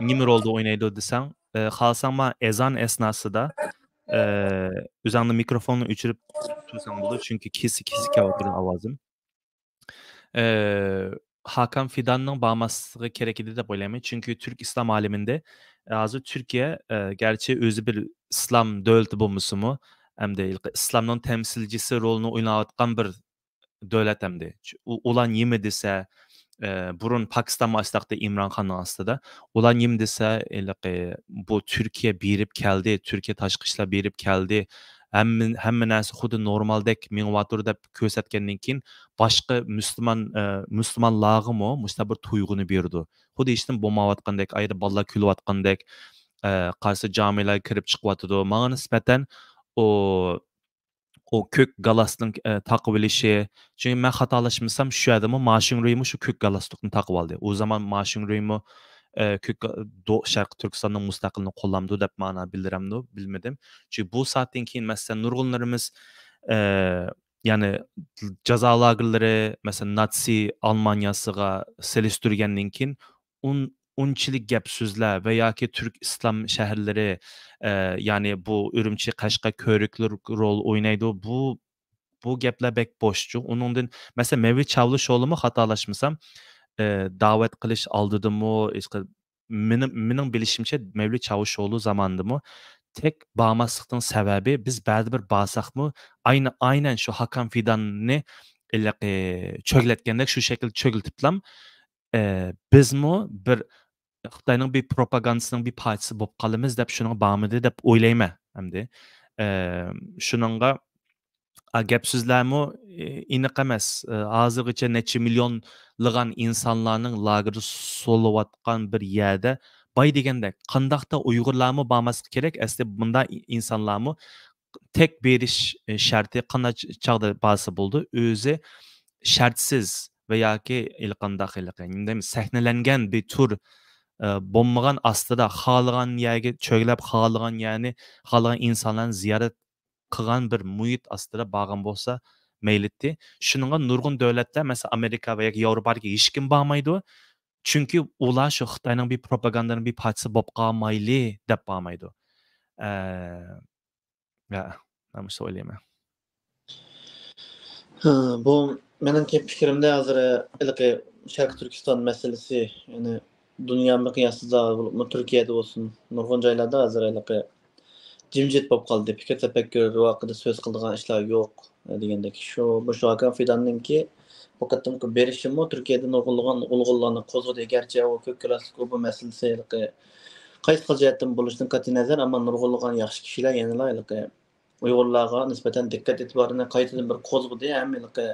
نېمە رولدا ئوينايدۇ دېسەڭ، ئە، خالىساڭ مانا ئەزان ئەسناسىدا، ئە، ئۆزۈڭنى مىكروفوننى ئۆچۈرۈپ تۇرساڭ بولىدۇ، چۈنكى كېسىك-كېسىك كېلىۋاتىدۇ ئاۋازىم. ئە، ھاكان فىداننىڭ بارماسلىقى كېرەك ئىدى دەپ ئويلايمەن. چۈنكى تۈرك ئىسلام ئالىمىنىدە، ئە، ھازىر تۈركىيە، ئە، گەرچە ئۆزى بىر ئىسلام دۆلىتى بولمىسىمۇ، ئەمدى ئىسلامنىڭ تەمسىلچىسى رولىنى ئويناۋاتقان بىر دۆلەت ئەمدى. چۈ-، ئۇ-، ئۇلار نېمە دېسە، ئە، بۇرۇن پاكىستانمۇ ئاشۇنداقتى ئىمران خاننىڭ ئاستىدا. ئۇلار نېمە دېسە، ھېلىقى بۇ تۈركىيە بېرىپ كەلدى، تۈركىيە تاشقى ئىشلار بېرىپ كەلدى. ھەممە، ھەممە نەرسە خۇددى نورمالدەك مېڭىۋاتىدۇ دەپ كۆرسەتكەندىن كېيىن، باشقا مۇسۇلمان، ئە، مۇسۇلمانلارغىمۇ مۇشۇنداق بىر تۇيغۇنى بېرىدۇ. خۇددى ھېچنېمە بولمايۋاتقاندەك، ئايدا بالىلار كۈلۈۋاتقاندەك، ئە، قارىسا جامىلارغا كىرىپ چىقىۋاتىدۇ. ماڭا نىسبەتەن ئۇ ئۇ كۆك گالاسنىڭ، ئە، تاقىۋېلىشى. چۈنكى مەن خاتالاشمىسام، شۇ يەردىمۇ ما شىڭرۇيمۇ شۇ كۆك گالاسنى تاقىۋالدى. ئۇ زامان ما شىڭرۇيمۇ، ئە، كۆك گا-، دو-، شەرقىي تۈركىستاننىڭ مۇستەقىللىقىنى قوللامدۇ دەپ مانا بىلدۈرەمدۇ، بىلمىدىم. چۈنكى بۇ سائەتتىن كېيىن، مەسىلەن، نۇرغۇنلىرىمىز، ئە، يەنى جازا لاگېرلىرى، مەسىلەن، ناتسىي ئالمانىيەسىغا سېلىشتۇرغاندىن كېيىن، ئۇن-، ئۇنچىلىك گەپ سۆزلەر ۋە ياكى تۈرك ئىسلام شەھەرلىرى، ئە، يەنى بۇ ئۈرۈمچى، قەشقەر، كۆۋرۈكلىرى رول ئوينايدۇ. بۇ، بۇ گەپلەر بەك بوشچۇ. ئۇنىڭدىن، مەسىلەن، مەۋلىت چاۋۇشئوغلۇمۇ خاتالاشمىسام، ئە، دەۋەت قىلىش ئالدىدىمۇ، ھېچقا-، مېنىڭ، مېنىڭ بىلىشىمچە، مەۋلىت چاۋۇشئوغلى زامانىدىمۇ تەك بارماسلىقنىڭ سەۋەبى، بىز بەزى بىر بارساقمۇ، ئاينى-، ئاينەن شۇ ھاكان فىداننى ھېلىقى چۆگلەتكەندەك شۇ شەكىلدە چۆگلىتىپلام، ئە، بىزمۇ بىر خىتاينىڭ بىر پروپاگاندىسىنىڭ بىر پارچىسى بولۇپ قالىمىز دەپ شۇنىڭغا بارمىدى دەپ ئويلايمەن ئەمدى. ئە، شۇنىڭغا، ئا، گەپ سۆزلەرمۇ، ئى، ئېنىق ئەمەس. ئى، ھازىرغىچە نەچچە مىليونلىغان ئىنسانلارنىڭ لاگېردا سولىۋاتقان بىر يەردە باي دېگەندەك، قانداقتا ئۇيغۇرلارمۇ بارماسلىقى كېرەك، ئەسلى بۇنداق ئى-، ئىنسانلارمۇ تەك بېرىش، ئى، شەرتى قانداق چ-، چاغدا بارسا بولىدۇ، ئۆزى شەرتسىز ۋە ياكى ھېلىقانداق ھېلىقى، نېمە دەيمىز، سەھنىلەنگەن بىر تۈر، ئە، بولمىغان ئاستىدا خالىغان يەرگە چۆگلەپ، خالىغان يەرنى، خالىغان ئىنسانلارنى زىيارەت قىلغان بىر مۇھىت ئاستىدا بارغان بولسا مەيلىتتى. شۇنىڭغا نۇرغۇن دۆلەتلەر، مەسىلەن، ئامېرىكا ۋە ياكى ياۋروپادىكى ھېچكىم بارمايدۇ. چۈنكى ئۇلار شۇ خىتاينىڭ بىر پروپاگاندىنىڭ بىر پارچىسى بولۇپ قالمايلى دەپ بارمايدۇ. ئە، ھە، مەن مۇشۇ ئويلايمەن. ھە، بۇ مېنىڭكى پىكرىمدە ھازىر ھېلىقى شەرقىي تۈركىستان مەسىلىسى، يەنى دۇنيا مىقياسىدا بولۇپمۇ تۈركىيەدە بولسۇن، نۇرغۇن جايلاردا ھازىر ھېلىقى جىمجىت بولۇپ قالدى. پىكىر تەپەككۇر ھەققىدە سۆز قىلىدىغان ئىشلار يوق، دېگەندەك. شۇ، مۇشۇ ھاكان فىداننىڭكى بۇ قېتىمقى بېرىشىمۇ تۈركىيەدە نۇرغۇنلىغان ئۇيغۇرلارنى قوزغىدى. گەرچە ئۇ كۆك گالاسلىق بۇ مەسىلىسى ھېلىقى قايسى خىل جەھەتتىن بولۇشىدىن قەتئىينەزەر، ئەمما نۇرغۇنلىغان ياخشى كىشىلەر يەنىلا ھېلىقى ئۇيغۇرلارغا نىسبەتەن دىققەت ئېتىبارىنى قايتىدىن بىر قوزغىدى. ھەم ھېلىقى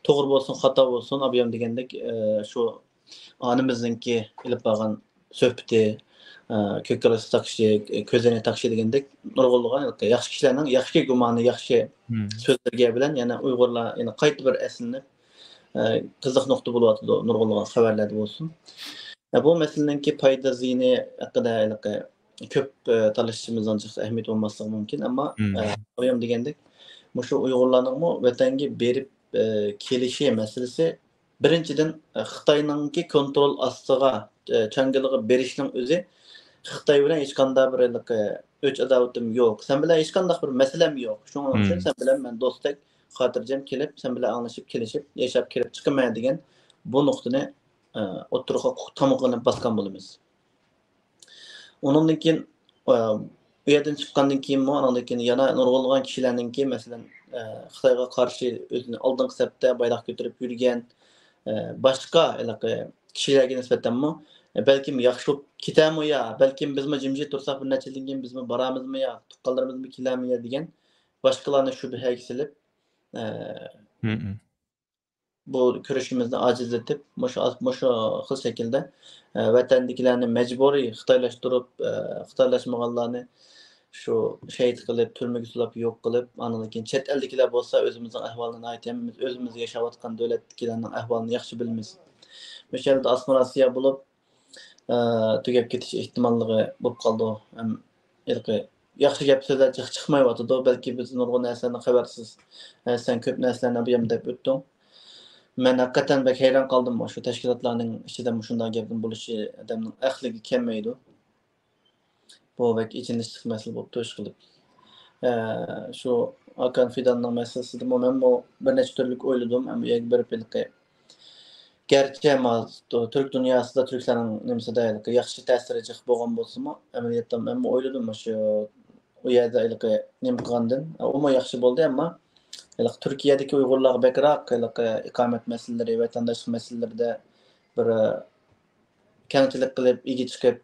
توغرا بولسۇن، خاتا بولسۇن، ئابىيام دېگەندەك، ئە، شۇ ئانىمىزنىڭكى ئېلىپ بارغان سۆھبىتى، ئە، كۆك گالاسلىق تاقىشى، كۆزنەك تاقىشى دېگەندەك نۇرغۇنلىغان ھېلىقى ياخشى كىشىلەرنىڭ ياخشى گۇمانى، ياخشى مم. سۆزلىرىگە بىلەن يەنە ئۇيغۇرلار يەنە قايتا بىر ئەسلىنىپ، ئە، قىزىق نۇقتا بولۇۋاتىدۇ نۇرغۇنلىغان خەۋەرلەردە بولسۇن. ئە، بۇ مەسىلىنىڭكى پايدا زىيىنى ھەققىدە ھېلىقى كۆپ، ئە، تالىشىشىمىزنىڭ جىق ئەھمىيىتى بولماسلىقى مۇمكىن، ئەمما، مم. ئە، ئابىيام دېگەندەك، مۇشۇ ئۇيغۇرلارنىڭمۇ ۋەتەنگە بېرىپ، ئە، كېلىشى مەسىلىسى، بىرىنچىدىن، ئە، خىتاينىڭكى كونترول ئاستىغا، ئە، چاڭگىلىغا بېرىشنىڭ ئۆزى خىتاي بىلەن ھېچقانداق بىر ھېلىقى ئۆچ-ئاداۋىتىم يوق، سەن بىلەن ھېچقانداق بىر مەسىلەم يوق. شۇنىڭ ئۈچۈن مم. سەن بىلەن مەن دوستتەك خاتىرجەم كېلىپ، سەن بىلەن ئاڭلىشىپ، كېلىشىپ، ياشاپ كىرىپ چىقىمەن دېگەن بۇ نۇقتىنى، ئە، ئوتتۇرىغا تامغىنى باسقان بولىمىز. ئۇنىڭدىن كېيىن، ئە، ئۇ يەردىن چىققاندىن كېيىنمۇ، ئانىڭدىن كېيىن يەنە نۇرغۇنلىغان كىشىلەرنىڭكى، مەسىلەن، ئە، خىتايغا قارشى ئۆزىنى ئالدىنقى سەپتە بايراق كۆتۈرۈپ يۈرگەن، ئە، باشقا ھېلىقى كىشىلەرگە نىسبەتەنمۇ، ئە، بەلكىم ياخشى بولۇپ كېتەرمۇ يا، بەلكىم بىزمۇ جىمجىت تۇرساق بىر نەچچە يىلدىن كېيىن بىزمۇ بارامىزمۇ يا، تۇغقانلىرىمىزمۇ كېلەرمۇ يا دېگەن باشقىلارنى شۈبھەگە سېلىپ، ئە، بۇ كۈرىشىمىزنى ئاجىزلىتىپ، مۇشۇ، مۇشۇ خىل شەكىلدە، ئە، ۋەتەندىكىلەرنى مەجبۇرىي خىتايلاشتۇرۇپ، ئە، خىتايلاشمىغانلارنى شۇ شېھىت قىلىپ، تۈرمىگە سولاپ، يوق قىلىپ، ئاندىن كېيىن چەت ئەلدىكىلەر بولسا ئۆزىمىزنىڭ ئەھۋالىنى ئايتىمىز، ئۆزىمىز ياشاۋاتقان دۆلەتتىكىلەرنىڭ ئەھۋالىنى ياخشى بىلىمىز. مۇشۇ يەردە ئاسسىمىلياتسىيە بولۇپ، ئە، تۈگەپ كېتىش ئېھتىماللىقى بولۇپ قالىدۇ. ھەم ھېلىقى ياخشى گەپ سۆزلەر جىق چىقمايۋاتىدۇ. بەلكى بىز نۇرغۇن نەرسىلەردىن خەۋەرسىز. ئە، سەن كۆپ نەرسىلەرنى بۇيام دەپ ئۆتتۈڭ. مەن ھەقىقەتەن بەك ھەيران قالدىم، شۇ تەشكىلاتلارنىڭ ئىچىدە مۇشۇنداق گەپنىڭ بولۇشى ئادەمنىڭ ئەقلىگە كەلمەيدۇ. بۇ بەك ئېچىنىشلىق مەسىلە بوپتۇ، ئىشقىلىپ. ئە، شۇ ئاكان فىداننىڭ مەسىلىسىدىمۇ مەنمۇ بىر نەچچە تۈرلۈك ئويلىدىم، ئەمما ئۇ يەرگە بېرىپ ھېلىقى گەرچە ما-، تۈرك دۇنياسىدا تۈركلەرنىڭ نېمىسىدە ھېلىقى ياخشى تەسىرى جىق بولغان بولسىمۇ، ئەمەلىيەتتە مەنمۇ ئويلىدىم، مۇشۇ ئۇ يەردە ھېلىقى نېمە قىلغاندىن، ئۇمۇ ياخشى بولدى، ئەمما ھېلىقى تۈركىيەدىكى ئۇيغۇرلارغا بەكرەك ھېلىقى ئىقامەت مەسىلىلىرى، ۋەتەنداشلىق مەسىلىلىرىدە بىر، ئە، كەڭچىلىك قىلىپ، ئىگە چىقىپ،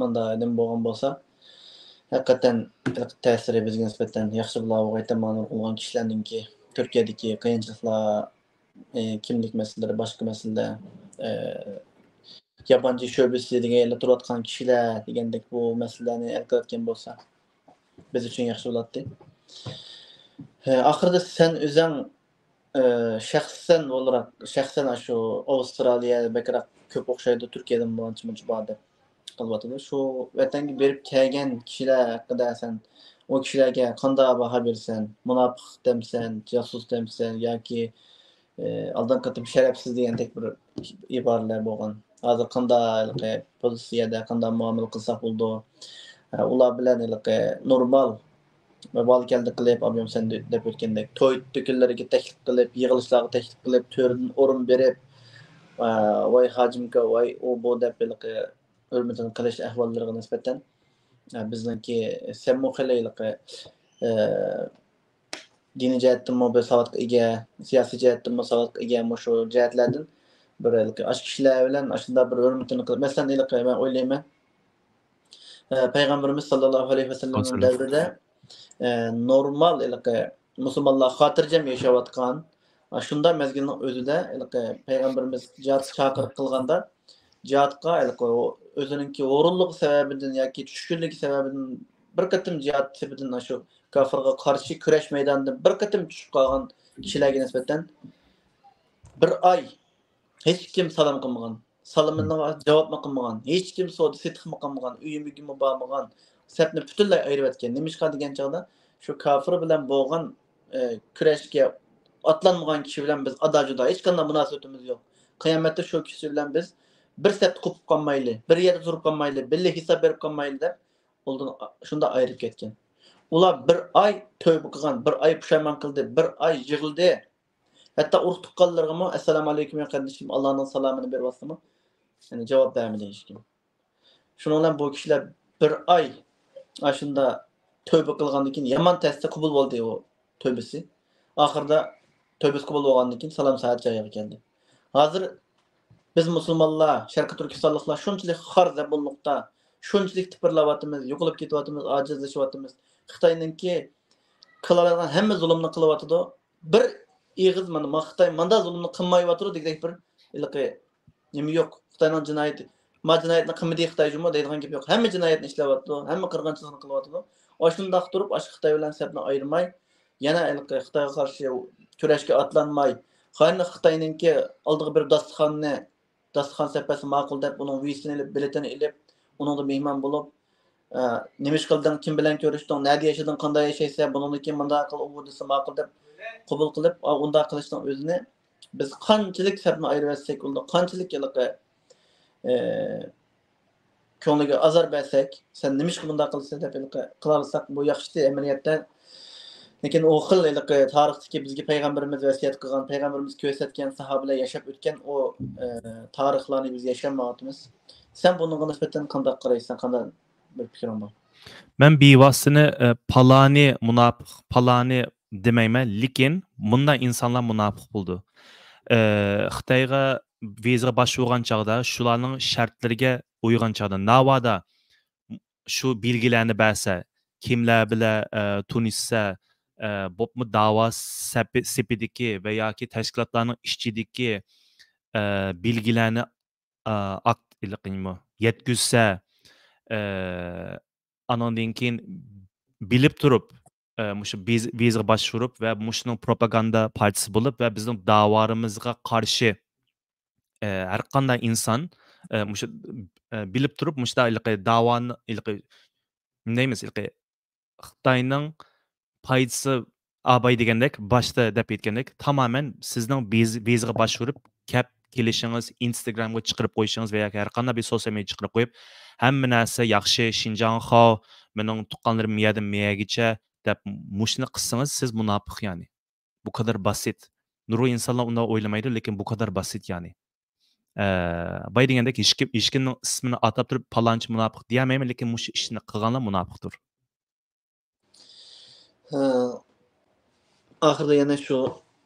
مۇنداق نېمە بولغان بولسا، ھەقىقەتەن ھېلىقى تەسىرى بىزگە نىسبەتەن ياخشى بولار، ئۇ قېتىم نۇرغۇنلىغان كىشىلەرنىڭكى تۈركىيەدىكى قىيىنچىلىقلار، ئى، كىملىك مەسىلىلىرى، باشقا مەسىلىلەر، ئى، يابانچى شۆبىسى دېگەن يەردە تۇرۇۋاتقان كىشىلەر دېگەندەك بۇ مەسىلىلەرنى ھەل قىلىۋەتكەن بولسا، بىز ئۈچۈن ياخشى بولاتتى. ئى، ئاخىرىدا سەن ئۆزۈڭ، ئى، شەخسەن ئولتۇراق، شەخسەن ئاشۇ ئاۋسترالىيە بەكرەك كۆپ ئوخشايدۇ، تۈركىيەدىن بۇ ئانچە مۇنچە بار دەپ قىلىۋاتىدۇ. شۇ ۋەتەنگە بېرىپ كەلگەن كىشىلەر ھەققىدە سەن ئۇ كىشىلەرگە قانداق باھا بېرىسەن؟ مۇناپىق دەمسەن، جاسۇس دەمسەن ياكى، ئى، ئالدىنقى قېتىم شەرەپسىز دېگەندەك بىر ئىبارىلەر بولغان. ھازىر قانداق ھېلىقى پوزىتسىيەدە قانداق مۇئامىلە قىلساق بولىدۇ؟ ئە، ئۇلار بىلەن ھېلىقى نورمال، ۋالا كەلدى قىلىپ، ئابىيام سەن دە-، دەپ ئۆتكەندەك، توي تۆكۈنلىرىگە تەكلىپ قىلىپ، يىغىلىشلارغا تەكلىپ قىلىپ، تۆرىدىن ئورۇن بېرىپ، ئە، ۋاي ھاجىمكا، ۋاي ئۇ بۇ دەپ ھېلىقى ھۆرمىتىنى قىلىش ئەھۋاللىرىغا نىسبەتەن، ئە، بىزنىڭكى سەنمۇ خېلى ھېلىقى، ئە، دىنىي جەھەتتىنمۇ بىر ساۋاتقا ئىگە، سىياسىي جەھەتتىنمۇ ساۋاتقا ئىگە، مۇشۇ جەھەتلەردىن بىر ھېلىقى ئاشۇ كىشىلەر بىلەن ئاشۇنداق بىر ھۆرمىتىنى قىلىپ، مەسىلەن، ھېلىقى مەن ئويلايمەن، ئە، پەيغەمبىرىمىز ساللاللاھۇ ئەلەيھى ۋەسەللەمنىڭ دەۋرىدە، ئە، نورمال ھېلىقى مۇسۇلمانلار خاتىرجەم ياشاۋاتقان، ئە، شۇنداق مەزگىلنىڭ ئۆزىدە ھېلىقى پەيغەمبىرىمىز جىھاد چاقىرىق قىلغاندا، جىھادقا ھېلىقى ئۆزىنىڭكى ھۇرۇنلۇقى سەۋەبىدىن ياكى چۈشكۈنلۈكى سەۋەبىدىن بىر قېتىم جىھاد سېپىدىن ئاشۇ كاپىرغا قارشى كۈرەش مەيدانىدىن بىر قېتىم چۈشۈپ قالغان كىشىلەرگە نىسبەتەن بىر ئاي ھېچكىم سالام قىلمىغان، سالىمىغا جاۋابمۇ قىلمىغان، ھېچكىم سودا سېتىقمۇ قىلمىغان، ئۆيىگىمۇ بارمىغان، سەپنى پۈتۈنلەي ئايرىۋەتكەن. نېمىشقا دېگەن چاغدا، شۇ كاپىر بىلەن بولغان، ئە، كۈرەشكە ئاتلانمىغان كىشى بىلەن بىز ئادا-جۇدا، ھېچقانداق مۇناسىۋىتىمىز يوق. قىيامەتتە شۇ كىشى بىلەن بىز بىر سەپتە قوپۇپ قالمايلى، بىر يەردە تۇرۇپ قالمايلى، بىللە ھېساب بېرىپ قالمايلى دەپ، ئۇلدىن شۇنداق ئايرىپ كەتكەن. ئۇلار بىر ئاي تۆبە قىلغان، بىر ئاي پۇشايمان قىلدى، بىر ئاي يىغلىدى. ھەتتا ئۇرۇق تۇغقانلىرىغىمۇ «ئەسسالامۇ ئەلەيكۇم يا قېرىندىشىم، ئاللانىڭ سالامىنى» بېرىۋاتسىمۇ، يەنى جاۋاب بەرمىدى ھېچكىم. شۇنىڭ بىلەن بۇ كىشىلەر بىر ئاي ئاشۇندا تۆبە قىلغاندىن كېيىن يامان تەستە قوبۇل بولدى ئۇ تۆبىسى. ئاخىرىدا تۆبىسى قوبۇل بولغاندىن كېيىن سالام سائەت جايىغا كەلدى. ھازىر بىز مۇسۇلمانلار، شەرقىي تۈركىستانلىقلار شۇنچىلىك خار زەبۇنلۇقتا، شۇنچىلىك تىپىرلاۋاتىمىز، يوقىلىپ كېتىۋاتىمىز، ئاجىزلىشىۋاتىمىز. خىتاينىڭكى قىلالايدىغان ھەممە زۇلۇمنى قىلىۋاتىدۇ. بىر ئېغىز مانا ما خىتاي مانداق زۇلۇمنى قىلمايۋاتىدۇ دېگۈدەك بىر ھېلىقى نېمە يوق. خىتاينىڭ جىنايىتى، ما جىنايەتنى قىلمىدى خىتاي جۇمۇ دەيدىغان گەپ يوق. ھەممە جىنايەتنى ئىشلەۋاتىدۇ، ھەممە قىرغىنچىلىقنى قىلىۋاتىدۇ. ئاشۇنداق تۇرۇپ، ئاشۇ خىتاي بىلەن سەپنى ئايرىماي، يەنە ھېلىقى خىتايغا قارشى كۈرەشكە ئاتلانماي، قاينى خىتاينىڭكى ئالدىغا بېرىپ داستىخاننى، داستىخان سەپەسى ماقۇل دەپ، ئۇنىڭ ۋىزىسىنى ئېلىپ، بېلىتىنى ئېلىپ، ئۇنىڭدا مېھمان بولۇپ، ئە، نېمە ئىش قىلدىڭ، كىم بىلەن كۆرۈشتۈڭ، نەدە ياشىدىڭ، قانداق ياشايسەن، بۇنىڭدىن كېيىن مۇنداق قىل، ئۇ دېسە ماقۇل دەپ قوبۇل قىلىپ، ئا، ئۇنداق قىلىشنىڭ ئۆزىنى بىز قانچىلىك سەپنى ئايرىۋەتسەك، ئۇندا قانچىلىك ھېلىقى، ئە، كۆڭلىگە ئازار بەرسەك، سەن نېمىشقا بۇنداق قىلىسەن دەپ ھېلىقى قىلالىساق، بۇ ياخشى ئەمەلىيەتتە. لېكىن ئۇ خىل ھېلىقى تارىختىكى بىزگە پەيغەمبىرىمىز ۋەسىيەت قىلغان، پەيغەمبىرىمىز كۆرسەتكەن، ساھابىلەر ياشاپ ئۆتكەن ئۇ، ئە، تارىخلارنى بىز ياشىيالمايۋاتىمىز. سەن بۇنىڭغا نىسبەتەن قانداق قارايسەن؟ قانداق بىر پىكرىڭ بار؟ مەن بىۋاسىتىنى، ئە، پالانى مۇناپىق، پالانى دېمەيمەن، لېكىن مۇنداق ئىنسانلار مۇناپىق بولىدۇ. ئە، خىتايغا ۋىزىغا باشۋۇرغان چاغدا، شۇلارنىڭ شەرتلىرىگە ئۇيغان چاغدا، ناۋادا شۇ بىلگىلەرنى بەرسە، كىملەر بىلەن، ئە، تونۇشسا، ئە، بولۇپمۇ داۋا سەپى سېپىدىكى ۋە ياكى تەشكىلاتلارنىڭ ئىچىدىكى، ئە، بىلگىلەرنى، ئە، ئاك-، ھېلىقى نېمە، يەتكۈزسە، ئە، ئانىڭدىن كېيىن بىلىپ تۇرۇپ، ئە، مۇشۇ بىز-، بىزغا باشۋۇرۇپ ۋە مۇشۇنىڭ پروپاگاندا پارتىيىسى بولۇپ ۋە بىزنىڭ داۋالىرىمىزغا قارشى، ئە، ھەر قانداق ئىنسان، ئە، مۇشۇ، ئە، بىلىپ تۇرۇپ مۇشۇنداق ھېلىقى داۋانى، ھېلىقى، نېمە دەيمىز، ھېلىقى خىتاينىڭ پايدىسى ئاباي دېگەندەك، باشتا دەپ ئۆتكەندەك، تامامەن سىزنىڭ بىز-، بىزغا باشۋۇرۇپ، كەپ كېلىشىڭىز، ئىنستاگرامغا چىقىرىپ قويۇشىڭىز ۋە ياكى ھەر قانداق بىر سوسىيال مېدىيا چىقىرىپ قويۇپ، ھەممە نەرسە ياخشى، شىنجاڭ خاۋ، مېنىڭ تۇغقانلىرىم مۇ يەردىن مۇ يەرگىچە دەپ مۇشۇنى قىلسىڭىز، سىز مۇناپىق يەنى. بۇ قەدەر باسىت. نۇرغۇن ئىنسانلار ئۇنداق ئويلىمايدۇ، لېكىن بۇ قەدەر باسىت يەنى. ئە، باي دېگەندەك، ھېچكىم، ھېچكىمنىڭ ئىسمىنى ئاتاپ تۇرۇپ، پالانچى مۇناپىق دېيەلمەيمەن، لېكىن مۇشۇ ئىشنى قىلغانلار مۇناپىقتۇر. ھە، ئاخىرىدا يەنە شۇ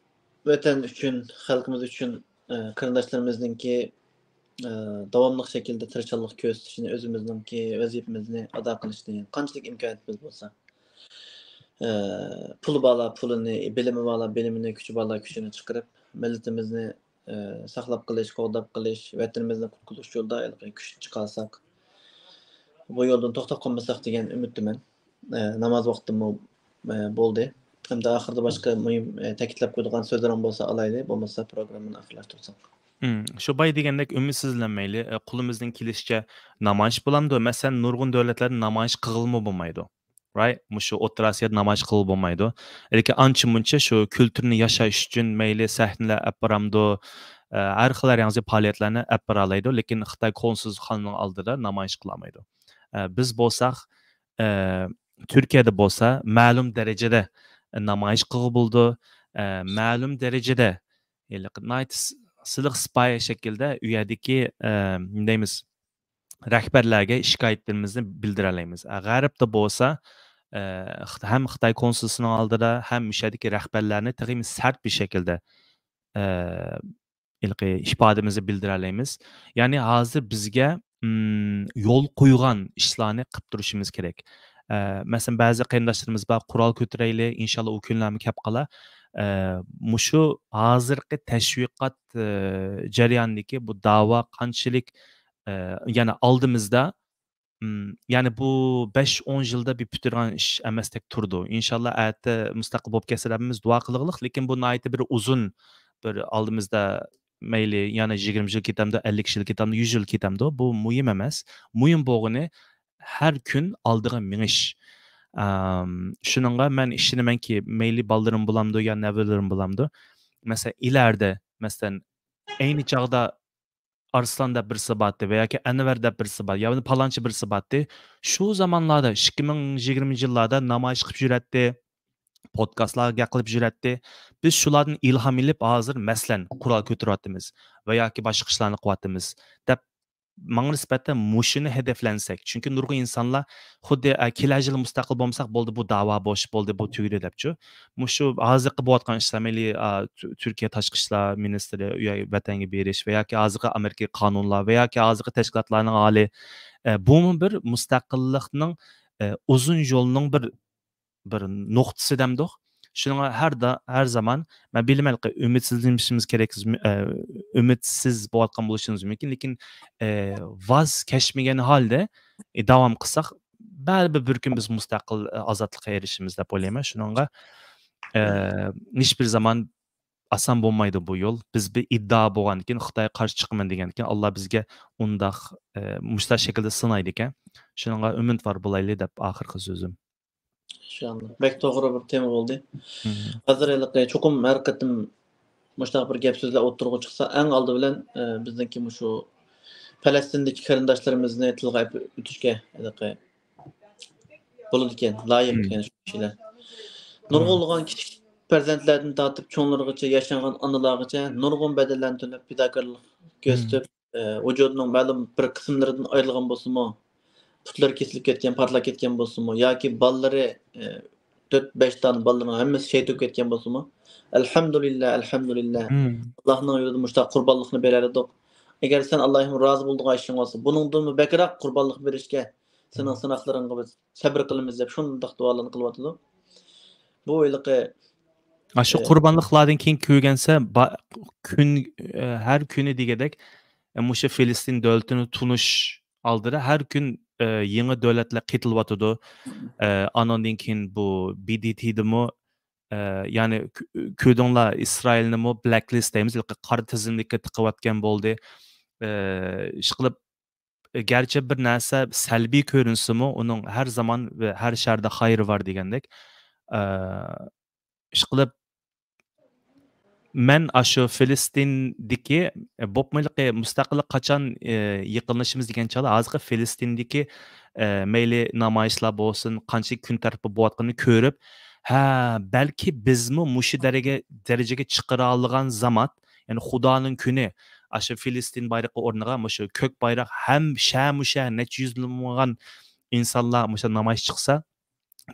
ۋەتەن ئۈچۈن، خەلقىمىز ئۈچۈن، ئە، قېرىنداشلىرىمىزنىڭكى، ئە، داۋاملىق شەكىلدە تىرىشچانلىق كۆرسىتىشىنى، ئۆزىمىزنىڭكى ۋەزىپىمىزنى ئادا قىلىشنى قانچىلىك ئىمكانىيىتىمىز بولسا، ئە، پۇلى بارلار پۇلىنى، بىلىمى بارلار بىلىمىنى، كۈچى بارلار كۈچىنى چىقىرىپ، مىللىتىمىزنى، ئە، ساقلاپ قېلىش، قوغداپ قېلىش، ۋەتىنىمىزنى قۇتقۇزۇش يولىدا ھېلىقى كۈچ چىقارساق، بۇ يولدىن توختاپ قالمىساق دېگەن ئۈمىدتىمەن. ئە، ناماز ۋاقتىمۇ، ئە، بولدى. ئەمدى ئاخىرىدا باشقا مۇھىم، ئە، تەكىتلەپ قويىدىغان سۆزلىرىڭ بولسا ئالايلى، بولمىسا پروگراممىنى ئاخىرلاشتۇرساق. ھىم، شۇ باي دېگەندەك ئۈمىدسىزلەنمەيلى. ئە، قولىمىزدىن كېلىشىچە نامايىش بولامدۇ؟ مەسىلەن، نۇرغۇن دۆلەتلەردە نامايىش قىلغىلىمۇ بولمايدۇ. راي، مۇشۇ ئوتتۇرا ئاسىيادا نامايىش قىلغىلى بولمايدۇ. لېكىن ئانچە مۇنچە شۇ كۈلتۈرنى ياشاش ئۈچۈن مەيلى سەھنىلەر ئەپ بارامدۇ، ئە، ھەر خىل ھەر ياڭزى پائالىيەتلەرنى ئەپ بارالايدۇ، لېكىن خىتاي كونسۇلخانىنىڭ ئالدىدا نامايىش قىلالمايدۇ. ئە، بىز بولساق، ئە، تۈركىيەدە بولسا مەلۇم دەرىجىدە نامايىش قىلغىلى بولىدۇ، ئە، مەلۇم دەرىجىدە ھېلىقى ناھايىتى س-، سىلىق سىپايە شەكىلدە ئۇ يەردىكى، ئە، نېمە دەيمىز، رەھبەرلەرگە شىكايەتلىرىمىزنى بىلدۈرەلەيمىز. ئە، غەربتە بولسا، ئە، خىت-، ھەم خىتاي كونسۇلىسىنىڭ ئالدىدا، ھەم مۇشۇ يەردىكى رەھبەرلەرنى تېخىمۇ سەرت بىر شەكىلدە، ئە، ھېلىقى ئىپادىمىزنى بىلدۈرەلەيمىز. يەنى ھازىر بىزگە، ئىم، يول قويغان ئىشلارنى قىلىپ تۇرۇشىمىز كېرەك. ئە، مەسىلەن، بەزى قېرىنداشلىرىمىز بار، قورال كۆتۈرەيلى، ئىنشاللا ئۇ كۈنلەرمۇ كەپ قالا. ئە، مۇشۇ ھازىرقى تەشۋىقات، ئە، جەريانىدىكى بۇ داۋا قانچىلىك، ئە، يەنە ئالدىمىزدا، ئىم، يەنى بۇ بەش ئون يىلدا بىر پۈتتۈرىدىغان ئىش ئەمەستەك تۇرىدۇ. ئىنشاللا ئەتە مۇستەقىل بولۇپ كەتسە دەپ بىز دۇئا قىلغۇلۇق، لېكىن بۇ ناھايىتى بىر ئۇزۇن، بىر ئالدىمىزدا مەيلى يەنە يىگىرمە يىل كېتەمدۇ، ئەللىك يىل كېتەمدۇ، يۈز يىل كېتەمدۇ، بۇ مۇھىم ئەمەس. مۇھىم بولغىنى ھەر كۈن ئالدىغا مېڭىش. ئەم، شۇنىڭغا مەن ئىشىنىمەنكى، مەيلى بالىلىرىم بولامدۇ يا نەۋرىلىرىم بولامدۇ، مەسىلەن، ئىلەردە، مەسىلەن، ئەينى چاغدا ئارسلان دەپ بىرسى بارتتى ۋە ياكى ئەنۋەر دەپ بىرسى بار، يا پالانچى بىرسى بارتتى. شۇ زامانلاردا، ئىككى مىڭ يىگىرمىنچى يىللاردا نامايىش قىلىپ يۈرەتتى، پودكاستلارغا گەپ قىلىپ يۈرەتتى. بىز شۇلاردىن ئىلھام ئېلىپ، ھازىر، مەسىلەن، قورال كۆتۈرۈۋاتىمىز ۋە ياكى باشقا ئىشلارنى قىلىۋاتىمىز، دەپ ماڭا نىسبەتەن مۇشۇنى ھەدەپلەنسەك، چۈنكى نۇرغۇن ئىنسانلار خۇددى، ئە، كېلەر يىلى مۇستەقىل بولمىساق بولدى، بۇ داۋا بوش، بولدى، بۇ تۈگىدى دەپچۇ. مۇشۇ ھازىرقى بولۇۋاتقان ئىشلار، مەيلى، ئا، تۈ-، تۈركىيە تاشقى ئىشلار مىنىستىرى ئۇ يەر ۋەتەنگە بېرىش ۋە ياكى ھازىرقى ئامېرىكا قانۇنلار ۋە ياكى ھازىرقى تەشكىلاتلارنىڭ ھالى، ئە، بۇمۇ بىر مۇستەقىللىقنىڭ، ئە، ئۇزۇن يولنىڭ بىر بىر نۇقتىسى دەمدۇق. شۇنىڭغا ھەر دا-، ھەر زامان مەن بىلىمەن، ئۈمىدسىزلىنىشىمىز كېرەك، ئە، ئۈمىدسىز بولۇۋاتقان بولۇشىمىز مۇمكىن، لېكىن، ئە، ۋاز كەچمىگەن ھالدا، ئە، داۋام قىلساق، بەرىبىر بىر كۈن بىز مۇستەقىل، ئە، ئازادلىققا ئېرىشىمىز دەپ ئويلايمەن. شۇنىڭغا، ئە، ھېچبىر زامان ئاسان بولمايدۇ بۇ يول. بىز بىر ئىدىئا بولغاندىكىن، خىتايغا قارشى چىقىمەن دېگەندىكىن، ئاللا بىزگە ئۇنداق، ئە، مۇشۇنداق شەكىلدە سىنايدىكەن. شۇنىڭغا ئۈمىدۋار بولايلى دەپ ئاخىرقى سۆزۈم. ئىنشاللا. بەك توغرا بىر تېما بولدى. مم. ھازىر ھېلىقى چوقۇم ھەر قېتىم مۇشۇنداق بىر گەپ سۆزلەر ئوتتۇرىغا چىقسا، ئەڭ ئالدى بىلەن، ئە، بىزنىڭكى مۇشۇ پەلەستىندىكى قېرىنداشلىرىمىزنى تىلغا ئېلىپ ئۆتۈشكە ھېلىقى بولىدىكەن، لايىق، مم، يەنى شۇ كىشىلەر. مم. نۇرغۇنلىغان كىچىك پەرزەنتلەردىن تارتىپ چوڭلىرىغىچە ياشانغان ئانىلارغىچە نۇرغۇن بەدەللەرنى تۆلەپ، پىداكارلىق، مم، كۆرسىتىپ، ئە، ۋۇجۇدىنىڭ مەلۇم بىر قىسىملىرىدىن ئايرىلغان بولسىمۇ، پۇتلىرى كېسىلىپ كەتكەن، پارتلاپ كەتكەن بولسىمۇ ياكى بالىلىرى، ئە، تۆت، بەش دانە بالىلىرىنىڭ ھەممىسى شېھىت بولۇپ كەتكەن بولسىمۇ، ئەلھەمدۇلىللا، ئەلھەمدۇلىللا. مم. ئاللاھنىڭ يولىدا مۇشۇنداق قۇربانلىقنى بېرەلىدۇق. ئەگەر سەن ئاللاھىم رازى بولىدىغان ئىشىڭ بولسا، بۇنىڭدىنمۇ بەكرەك قۇربانلىق بېرىشكە سېنىڭ، مم، سىناقلىرىڭغا بىز سەبرى قىلىمىز دەپ شۇنداق دۇئالارنى قىلىۋاتىدۇ. بۇ ھېلىقى، ئاشۇ ئى، قۇربانلىقلاردىن كېيىن كۆرگەنسە، با-، كۈن، ئى، ھەر كۈنى دېگۈدەك، ئى، مۇشۇ فىلىستىن دۆلىتىنى تونۇش ئالدىدا ھەر كۈن، ئى، يېڭى دۆلەتلەر قېتىلىۋاتىدۇ. ئى، ئاناندىن كېيىن بۇ بى دى تىدىمۇ، ئى، يەنى كۆ-، كۆردۈڭلار، ئىسرائىلنىمۇ بلەك لىست دەيمىز، ھېلىقى قارا تىزىملىككە تىقىۋەتكەن بولدى. ئى، ئىشقىلىپ، گەرچە بىر نەرسە سەلبىي كۆرۈنسىمۇ، ئۇنىڭ ھەر زامان ۋە ھەر شەھەردە خەيرى بار دېگەندەك. ئى، ئىشقىلىپ، مەن ئاشۇ فىلىستىندىكى، ئى، بولۇپمۇ ھېلىقى مۇستەقىللىق قاچان، ئى، يېقىنلىشىمىز دېگەن چاغدا، ھازىرقى فىلىستىندىكى، ئى، مەيلى نامايىشلار بولسۇن، قانچىلىك كۈن تەرتىپى بولۇۋاتقىنىنى كۆرۈپ، ھە، بەلكى بىزمۇ مۇشۇ دەرىجىگە، دەرىجىگە چىقىرالىغان زامات، يەنى خۇدانىڭ كۈنى، ئاشۇ فىلىستىن بايرىقى ئورنىغا مۇشۇ كۆك بايراق ھەم شەمۇشە نەچچە يۈز مىڭلىغان ئىنسانلار مۇشۇ نامايىش چىقسا،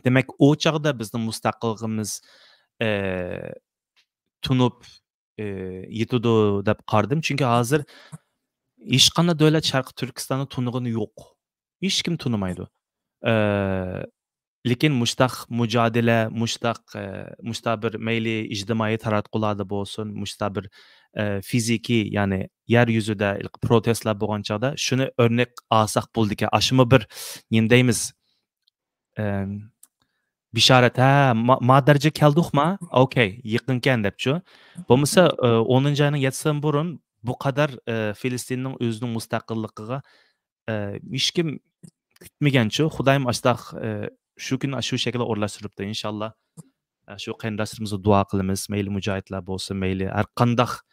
دېمەك، ئۇ چاغدا بىزنىڭ مۇستەقىللىقىمىز، ئى، تونۇپ، ئى، يېتىدۇ دەپ قارىدىم. چۈنكى ھازىر ھېچقانداق دۆلەت شەرقىي تۈركىستاننى تونۇغىنى يوق. ھېچكىم تونۇمايدۇ. ئى، لېكىن مۇشتاق مۇجادىلە، مۇشتاق، ئى، مۇشتا بىر مەيلى ئىجتىمائىي تاراتقۇلاردا بولسۇن، مۇشتا بىر، ئى، فىزىكىي، يەنى يەر يۈزىدە پروتېستلار بولغان چاغدا شۇنى ئۆرنەك ئالساق بولىدىكەن. ئاشۇمۇ بىر نېمە دەيمىز؟ ئى، بېشارەت، ھە، ما-، ما دەرىجىگە كەلدۇقما؟ ئوكەي، يېقىنكەن دەپچۇ. بولمىسا، ئى، ئونىنچى ئاينىڭ يەتتىسىدىن بۇرۇن بۇ قەدەر، ئى، فىلىستىننىڭ ئۆزىنىڭ مۇستەقىللىقىغا ئى، ھېچكىم كۈتمىگەنچۇ. خۇدايىم ئاشتاق، ئى، شۇ كۈنى شۇ شەكىلدە ئورۇنلاشتۇرۇپتۇ. ئىنشاللا، ئى، شۇ قېرىنداشلىرىمىزغا دۇئا قىلىمىز. مەيلى مۇجاھىدلار بولسۇن، مەيلى ھەر قانداق،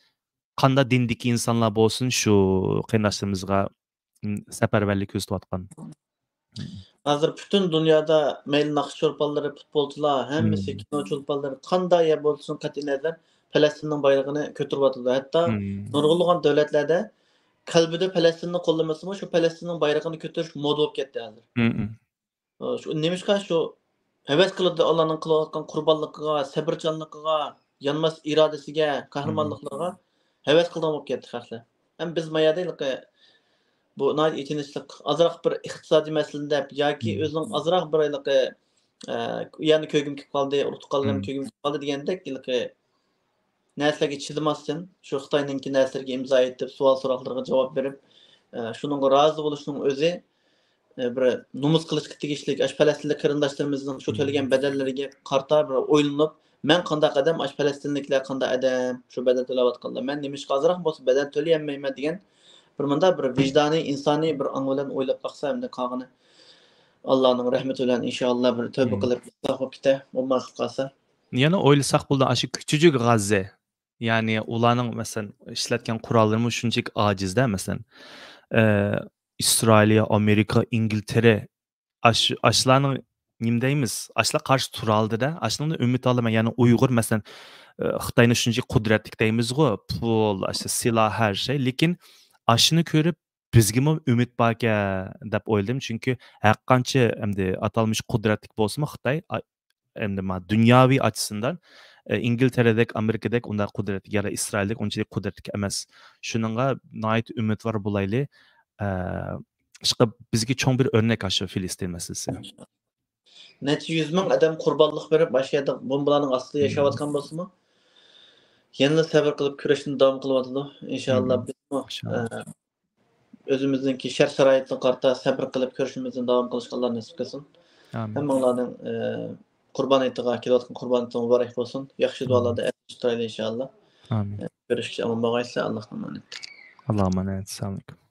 قانداق دىندىكى ئىنسانلار بولسۇن، شۇ قېرىنداشلىرىمىزغا، م، سەپەرۋەرلىك كۆرسىتىۋاتقان. ھازىر پۈتۈن دۇنيادا مەيلى ناخشا چولپانلىرى، پۇتبولچىلار، ھەممىسى، مم، كىنو چولپانلىرى، قانداق يەر بولسۇن قەتئىينەزەر، پەلەستىننىڭ بايرىقىنى كۆتۈرۈۋاتىدۇ. ھەتتا، مم، نۇرغۇنلىغان دۆلەتلەردە قەلبىدە پەلەستىننى قوللىمىسىمۇ، شۇ پەلەستىننىڭ بايرىقىنى كۆتۈرۈش مودا بولۇپ كەتتى ھازىر. مم. ئى، شۇ، نېمىشقا شۇ ھەۋەس قىلىدۇ، ئاللانىڭ قىلىۋاتقان قۇربانلىقىغا، سەۋرچانلىقىغا، يانماس ئىرادىسىگە، مم، قەھرىمانلىقلىرىغا ھەۋەس قىلىدىغان بولۇپ كەتتى خەقلەر. ھەم بىز ما يەردە ھېلىقى بۇ ناھايىتى ئېچىنىشلىق. ئازراق بىر ئىقتىسادىي مەسىلىنى دەپ ياكى، مم، ئۆزىنىڭ ئازراق بىر ھېلىقى، ئە، يەرنى كۆرگۈم كېلىپ قالدى، ئۇرۇق تۇغقانلىرىم، مم، كۆرگۈم كېلىپ قالدى دېگەندەك ھېلىقى نەرسىلەرگە چىدىماستىن، شۇ خىتاينىڭكى نەرسىلىرىگە ئىمزا ئېيتىپ، سوئال-سوراقلىرىغا جاۋاب بېرىپ، ئە، شۇنىڭغا رازى بولۇشنىڭ ئۆزى، ئە، بىر نومۇس قىلىشقا تېگىشلىك. ئاشۇ پەلەستىنلىك قېرىنداشلىرىمىزنىڭ شۇ تۆلىگەن، مم، بەدەللىرىگە قارىتا بىر ئويلىنىپ، مەن قانداق ئادەم، ئاشۇ پەلەستىنلىكلەر قانداق ئادەم، شۇ بەدەل تۆلەۋاتقانلار، مەن نېمىشقا ئازراق بولسا بەدەل تۆلىيەلمەيمەن دېگەن بىر مۇنداق بىر ۋىجدانىي، ئىنسانىي بىر ئاڭ بىلەن ئويلاپ باقسا، ئەمدى قالغىنى ئاللانىڭ رەھمىتى بىلەن ئىنشائاللا بىر تەۋبە، مم، قىلىپ، ئىسلاھ بولۇپ كېتە، بولماي قالسا. يەنە ئويلىساق بولىدۇ، ئاشۇ كىچىك غەززە، يەنى ئۇلارنىڭ، مەسىلەن، ئىشلەتكەن قوراللىرىمۇ شۇنچىلىك ئاجىزدە، مەسىلەن، ئى، ئىسرائىلىيە، ئامېرىكا، ئىنگلىتېرە، ئاش-، ئاشۇلارنىڭ نېمە دەيمىز؟ ئاشۇلار قارشى تۇرالىدىدە، ئاشۇنىڭدىن ئۈمىد ئالىمەن. يەنى ئۇيغۇر، مەسىلەن، ئى، خىتاينى شۇنچىلىك قۇدرەتلىك دەيمىزغۇ، پۇل، ئاشۇ سىلاھ، ھەر شەي. لېكىن ئاشۇنى كۆرۈپ، بىزگىمۇ ئۈمىد باركەن دەپ ئويلىدىم. چۈنكى ھەرقانچە ئەمدى ئاتالمىش قۇدرەتلىك بولسىمۇ خىتاي، ئا-، ئەمدى ما دۇنياۋى ئاچىسىندىن، ئە، ئىنگلىتېررىدەك، ئامېرىكىدەك ئۇنداق قۇدرەتلىك يا ئىسرائىلدەك ئۇنچىلىك قۇدرەتلىك ئەمەس. شۇنىڭغا ناھايىتى ئۈمىدۋار بولايلى. ئە، ئىشقىلىپ بىزگە چوڭ بىر ئۆرنەك ئاشۇ فىلىستىن مەسىلىسى. نەچچە يۈز مىڭ ئادەم قۇربانلىق بېرىپ، ئاشۇ يەردە بومبىلارنىڭ ئاستىدا، مم، ياشاۋاتقان بولسىمۇ، يەنىلا سەۋر قىلىپ كۈرەشنى داۋام قىلىۋاتىدۇ. ئىنشائاللا، مم، بىزمۇ، ئىنشائاللا، ئە، ئۆزىمىزنىڭكى شەرت-شارائىتىغا قارىتا سەۋر قىلىپ كۈرىشىمىزنى داۋام قىلىشقا ئاللا نېسىپ قىلسۇن. ئامىن. ھەممىڭلارنىڭ، ئە، قۇربان ھېيتىغا، كېلىۋاتقان قۇربان ھېيتىڭ مۇبارەك بولسۇن. ياخشى، ئامىن، دۇئالاردا ئەسلىشىپ تۇرايلى ئىنشائاللا. ئامىن. ئە، كۆرۈشكىچە ئامان بولغايسىلەر. ئاللاھقا ئامانەت. ئاللاھقا ئامانەت. ئەسسالامۇئەلەيكۇم.